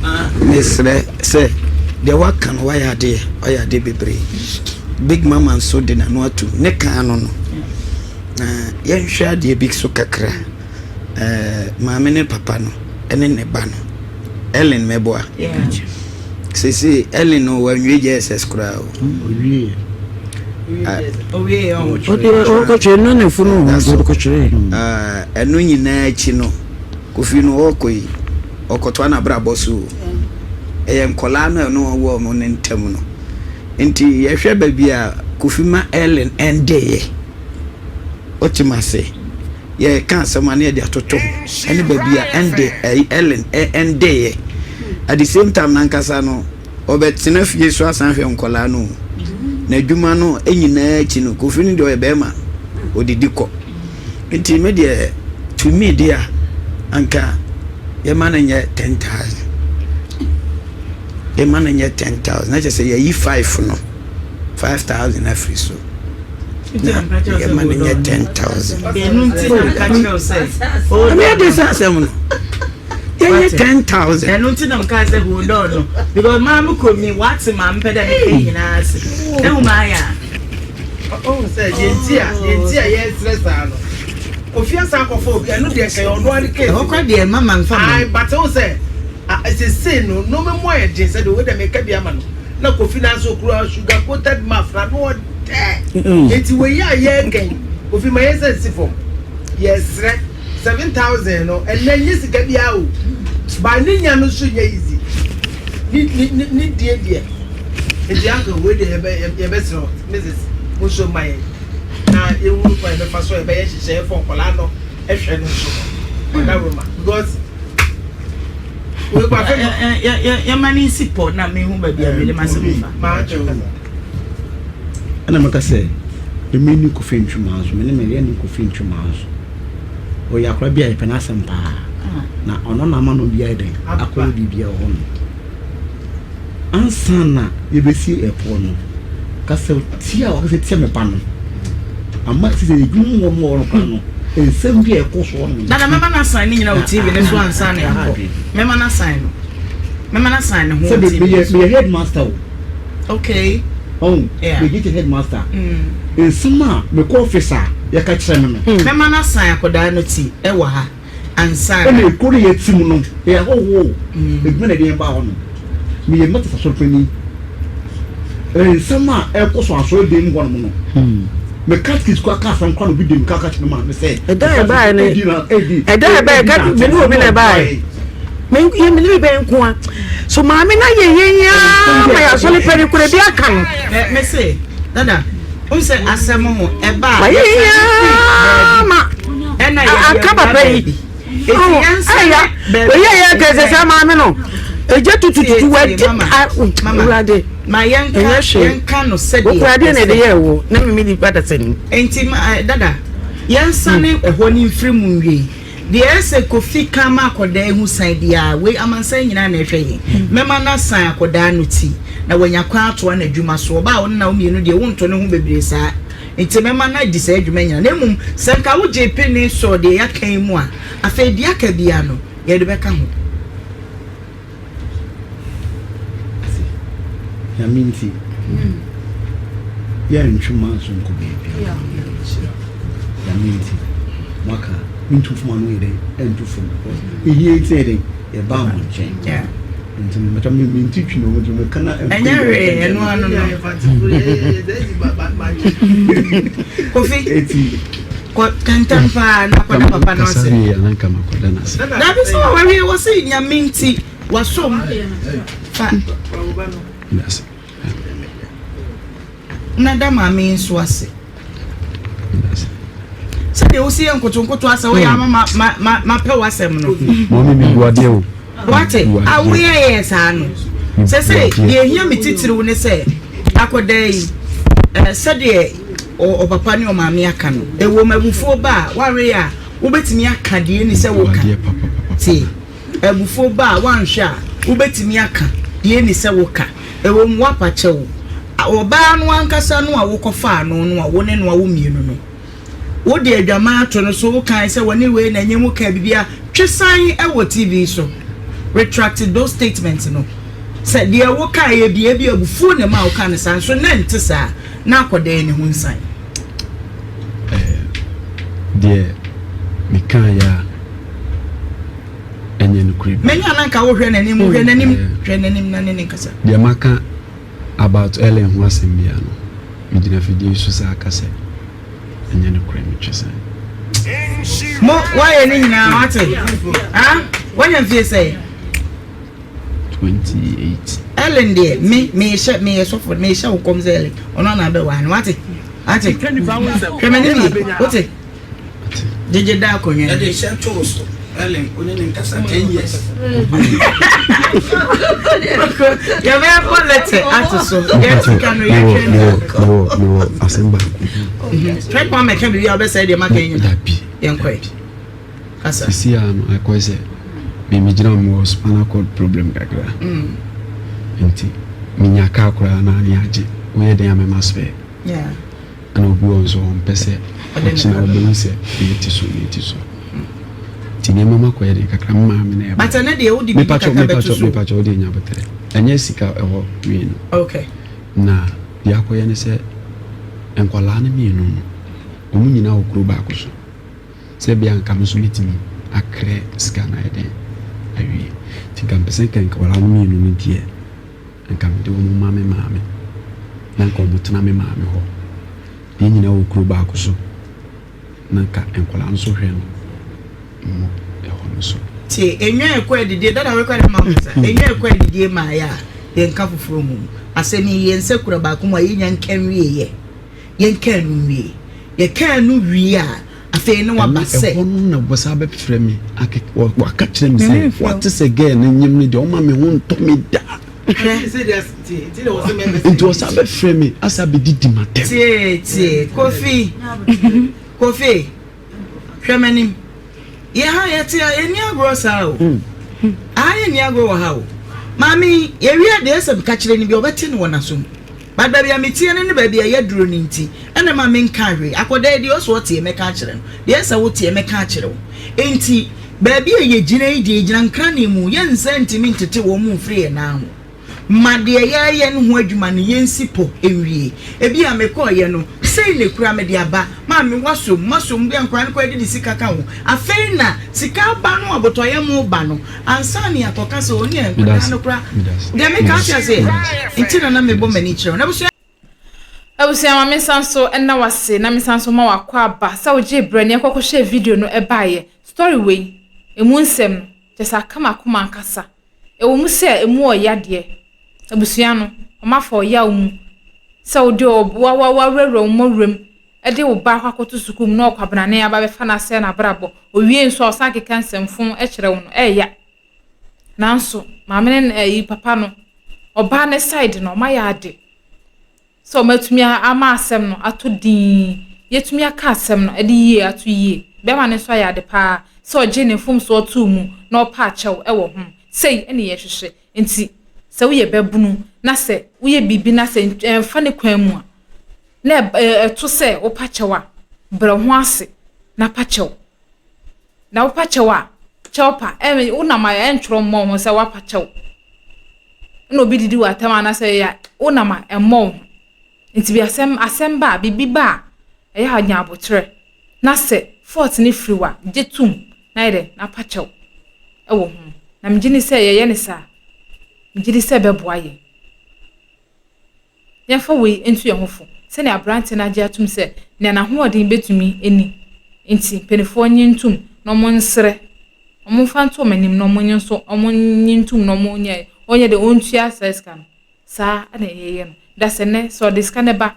Mesrɛ sɛ deɛ waka no wayɛ adeɛ wayɛ adeɛ bebree. Big mama nso de n'ano atum ne kan no no. Na yɛnhwɛ adeɛ bi so kakra. Ɛɛ maame ne papa no ɛne ne ba no. Ellen mɛboa. Sese Ellen no wanwie JSS koraa o. Owie. Ɔkɔkyerɛ no ne funu ɔkɔkyerɛ. Ɛno nyinaa akyi no Kofi no ɔkɔ yi ɔkɔtoa n'abrabɔ so o. Ɛyɛ nkɔlaa no a ɛno ɔwɔ ɔno ne ntam no. Nti yɛhwɛ baabi a Kofi ma Ellen ɛndeeɛ. Wote m'ase? Yɛreka asɛm a na yɛde atoto ho ɛne baabi a ɛnde ɛyi Ellen ɛndeeɛ. At the same time nankasa no ɔbɛtena fie so asan hwɛ nkɔlaa no o. N'adwuma no nyinaa akyi no Kofi no deɛ ɔyɛ bɛrima ɔdidi kɔ. Nti me deɛ to me deɛ a anka yɛma no nyɛ 10,000. Yɛma no nyɛ 10,000 na kyerɛ sɛ yɛyi 5 no 5,000 afiri so. Na yɛma no nyɛ 10,000. Ɛmi adi sɛ asɛm no yɛnyɛ 10,000. Ɛno nti na mka sɛ hold on no because maa me kurom ni wate maa mepɛ dɛ meka nyinaa ase ehu maa yɛ a. Ɔhu sɛ deɛ nti a deɛ nti a yɛsrɛ saa no Kofi asan akɔfa obi ɛno deɛ nka yɛ ɔno ara ne case. Ɛhɔ kora deɛ mama nfa ma. Ayi but ɔhu sɛ sesei no nneɛma mu ayɛ den sɛ deɛ wei deɛ meka bi ama no na Kofi naa nso okura sugar coated mouth na ano ɔdɛ nti wei a yɛreka yi Kofi ma yɛn nsa nsi fam yɛsrɛ 7000 no ɛnɛ nyɛ sika biara o ba ne nya no nso nyɛ easy ne ne ne ne die deɛ nti uncle wei deɛ yɛbɛ yɛbɛsrɛ wo Mrs mo nso ma yɛn na yɛhunu kwan yɛbɛfa so yɛbɛyɛ nhyehyɛeɛ fɔ nkwadaa no ɛhwɛ no nso no ɔda roma because wei kɔ afɛ no. Yɛma ne nsi pɔ na mehu baabi a mede m'asɛm fa. Maa kyɛw kasa. Ɛna meka sɛ, Me ne Kofi Ntwi Manso, me ne me yere ne Kofi Ntwi Manso. Ɔyɛ akora bi a yɛpɛ n'asɛm paa. Na ɔno na ama no bi ayɛ dɛn akɔyɛ biribi wɔ hɔ no. Ansa na yɛbɛsi ɛpoɔ no, kasa tia a wakasa tia me ba no, ama sɛ sɛ adwuma mu hɔ no wɔ no koraa no, nsɛm bi a ɛkɔ soɔ no. Dada mɛma no asan ne nyina wɔ TV no so ansa na yɛakɔ. Mɛma no asan no. Mɛma no asan ne ho wɔ TV no so. Meyɛ headmaster o. Okay. Oh, yeah. Meyɛ gyete headmaster. Nsɛm a mekɔ office a yɛka kyerɛ me no. Mɛma no asan akɔdaa no ti ɛwɔ ha ansa na. Ɛna ekuro no yɛte mu no yɛ ahɔhoɔ. Edwuma na ɛde yɛn baa hɔ no. Meyɛ Methodist asɔre panyin. Nsɛm a ɛkɔ so asɔre dan mu hɔ nom no. Me catechist kɔ aka asɛm kora na obi de me ka kyerɛ me maame sɛ. Ɛda a ɛbaeɛ no ɛda a ɛbaeɛ ka me ne obi na ɛbaeɛ. Me yɛ me ne me bɛn nko a. So maame na yɛ yɛn ya ma yɛ asɔre pɛ ne kora bi aka no. Me se dada n sɛ asɛm ho ɛba a. Ma yɛ yɛn ya ma aka papa yi. Ɛya oyi a yɛ kɛse sɛ maame no egya tutututu wadi awurade. Ma yɛnka yɛnka no sɛdeɛ. Wokura adeɛ na ɛde yɛ wo na mimi nipa dasani. Nti ma eh, dada yɛnsane ɛhɔ no mfiri mu nwie. Deɛ ɛsɛ Kofi ka ma akɔdaa ehu san biara wei amansan nyinaa na ɛhwɛ yɛn. Mɛma no asan akɔdaa no ti na wanya kwan atoa n'adwuma so. Ɔbaa a wo ne no awo mmienu deɛ wonto ne ho bebree saa. Nti mɛma no adi saa adwuma nyinaa. Na mmom sɛ nka wogyee pene sɔɔ deɛ yɛaka yi mu a, afei deɛ aka biara no yɛde bɛka ho. Ase. Nyame nti, yɛntwe manso nkɔ baabiara. Nyame nti, moaka mentu fam ano yɛ dɛn ɛnto fam because ehia nti yɛ dɛn yɛbaa mo nkyɛn. Nti mɛtɔ me menti twi no nti meka na ɛnyɛ hwee ɛno ano no. Kofi. Eti. Kɔ kɛntɛm paa na kɔda papa no ase. Dabi sɛ wawie wɔ se nyame nti wasom fa. Na da maame yi nso ase. Sɛdeɛ wosi yɛ nkotonkoto asɛ woyɛ ama ma ma ma mapɛ w'asɛm no. Mɔmi mi bu adeɛ o. Wate a woyɛ yɛ saa no. Sɛ sɛ deɛ ehia me titiriw ne sɛ akɔdaa yi sɛdeɛ ɔpapa ne ɔmaame aka no. Ɛwom abufuo ba a woanhwɛ a wobɛtumi aka deɛ ɛni sɛ woka. Tie, abufuo ba a woanhwɛ a wobɛtumi aka deɛ ɛni sɛ woka. Ɛwom woapa kyɛw. Ɔbaa no ankasa no a wokɔfaa no no a wo ne no awo mmienu no, wode adwaman ato no so, wokae sɛ wɔne wei na ɛnyɛ mu kaa biribiara. Twe san wɔ TV so. Retract those statements no. Sɛ deɛ wokaeɛ bi ebi abufuo na ɛma woka no saa nso na ɛnte saa. Na akɔdaa yi ne ho nsan. Eh, deɛ mekaeɛ a ɛnyɛ nokorɛ bi. Menya na nka wohwɛ n'anim, hwɛ n'anim, hwɛ n'anim na ne ne nkasa. Deɛ maka about Ellen ho asɛm biara no, megyina afidie yi so saa ka sɛ ɛnyɛ nokorɛ, metwe san. Mo, woayɛ ne nyinaa, wate? Ah, woanya mfie sɛn? 28. Ellen deɛ me mehyɛ meyɛ sɔfo mehyɛ wo kɔm sɛ Ellen ɔno ana abɛwaa no wate wate hwɛ m'anim yie wote gyegye da akonnwa ɛde hyɛ to so Ellen one ne nkasa 10 years yɛbɛyɛ bɔ lɛtɛ ato so yɛ sika no yɛhwɛ no mewɔ asɛm baako twɛn pɔn mɛka biribi a wobɛsɛe deɛ maka nyina yɛnkɔɛ Kasa. Sisi a no akɔyɛ sɛ me megyina hɔ mewɔ spinal cord problem kakra nti menya car koraa na ani agye woyɛ dɛn a mɛma spare ɛna obi wɔ nso ɔmpɛ sɛ ɔkyena ɔbɛhu sɛ meyɛ ti so meyɛ ti so nti nneɛma mu akɔyɛ den kakra me maame na ɛba But ɛnɛ deɛ wode biribi mepatwɔ kakra bɛto mepatwɔ so. mepatwɔ wode nya aboterɛ ɛnyɛ sika ɛhɔ wei no Okay. na deɛ akɔyɛ ne sɛ nkwadaa no mmienu no wɔn nyinaa wɔ kuro baako so Sɛ ebia anka me nso mɛtumi akrɛ sika no ayɛ dɛn awie. Nti nka mepɛ sɛ nka nkwadaa no mmienu no deɛ nka mede wɔn ma me maame na nka wɔn tena me maame hɔ. Yɛn nyinaa wɔ kuro baako so na nka nkwadaa no so hwɛ no mmɔ ɛhɔ no so. Tie, enwa ɛkɔ adidie, dada wekɔ ne ma wo sa, enwa ɛkɔ adidie ma ayɛ a, yɛnka foforɔ mu. Asɛm yi, yɛn nsa kura baako mu a yɛnya nka nwieɛ. Yɛnkaa no nwie. Yɛkaa no wie a, afei na waba sɛ. Ɛhɔ no na wɔsan bɛfrɛ me ake waka kyerɛ me sɛ wate sɛ girl no nyem no deɛ ɔma me ho ntɔ me da. Hwɛ. Nti ɔsan bɛfrɛ me asa bɛdidi m'atɛm. Tie tie Kofi Kofi hwɛ m'anim. Yɛ ha yɛte a yɛnni agorɔ saa o. Aha yɛnni agorɔ wɔ ha o. Maame yi yɛwie a deɛ ɛsɛ meka kyerɛ no bi ɔbɛte no wɔ n'asom. But baabi a meteɛ no ne baabi a yɛaduro no nti ɛna ɛma menkaa hwee. Akwadaa yi deɛ ɔsɛ ɔteɛ mɛka akyerɛ no, deɛ ɛsɛ woteɛ mɛka akyerɛ wo. Enti baabi a yɛgyina yi deɛ yɛgyina nkrane mu, yɛnsan ntumi ntete wɔn mu mfiri yɛn nan ho. Ma deɛ yɛreyɛ no ho adwuma no yɛnsi pɔ nwie. Ebia mekɔeɛ no, sei na ɛkura mede aba, maame woasom, moasom, bia nkwadaa no koraa didi sika ka ho. Afei na sika aba no abotɔyam reba no, Ansa na yɛakɔka sɛ ɔne yɛn nkwadaa no koraa deɛ meka ate aseɛ nti na na mebɔ m'ani kyerɛ wo na abusua. Abusua ma mensan so nna wo ase na mensan so ma wakɔ aba sɛ wogyee berɛ ne yɛkɔ kɔhwɛɛ video no baeɛ. Story wei, ɛmu nsɛm no, kyerɛ sɛ aka m'akoma ankasa. Ɛwɔ mu sɛ ɛmu ɔya deɛ, abusua no, wɔafa ɔyaw mu sɛ wode wa wa wawurawura wo mmɔwerɛm de wo ba akɔ akɔto sukuu mu na ɔkwabenane aba abɛfa no asɛe n'abrabɔ. Owie nso a, ɔsan keka nsɛmfo kyerɛ wo no, ɛyɛ ya. Nanso, maame ne ayi papa no, Ɔbaa no side no ɔmayɛ ade sɛ ɔmatumi ama asɛm no ato dinn, yɛatumi aka asɛm no de yie ato yie. Bɛrima no nso ayɛ ade paa sɛ ɔgyee ne mfomsoɔ too mu na ɔpa akyɛw wɔ ho. Sei ne yɛhwehwɛ. Nti sɛ woyɛ babunu na sɛ woyɛ biribi na sɛ ɛmfa ne kwan mu a, na ɛto sɛ wopa kyɛw a, brɛ ho ase na pa kyɛw. Na wopa kyɛw a, kyɛw pa, wonam a ɛntwerɛ mmɔ wo ho sɛ woapa kyɛw. Na obi didi w'atɛm anaasɛ ɛyɛ a, wonam a ɛmmɔ wo ho. Nti bi asɛm asɛm ba a, biribi ba a, ɛyɛ a nya aboterɛ. Na sɛ fault no firi wo a, gye tom na yɛ dɛn, na pa kyɛw wɔ ho. Na megye di sɛ yɛyɛ no saa a, megye di sɛ ɛbɛboa yɛn. Yɛmfa wei ntu yɛn ho fo, sɛnea aberante no agye atom sɛ nea n'ahoɔden betumi ni nti, mpanimfoɔ nnye ntom na wɔnsrɛ, wɔmfa nto wɔn anim na wɔnnye nso wɔnnye ntom na wɔnyɛ ɔnyɛ dɛ ɔntua saa sika no. Saa na yɛyɛ no. Da sɛ nnɛ, sɛ ɔde sika no ba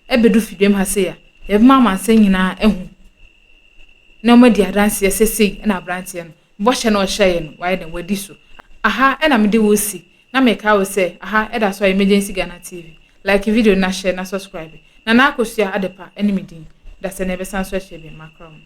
ɛbɛdu fidua mu ha sei a, yɛbɛma amansan nyinaa ahu na wɔadi adanseɛ sɛ sei na aberanteɛ no, bɔhyɛ no a ɔhyɛeɛ no, wayɛ dɛn, wadi so. Aha na mede wo resi na mekae wo sɛ aha ɛda so a Emergency Ghana TV. Like video no na share na subscribe. Nana Akosua Adepa ne me din. Dasani yɛbɛsan so ahyia bio. Makra mo.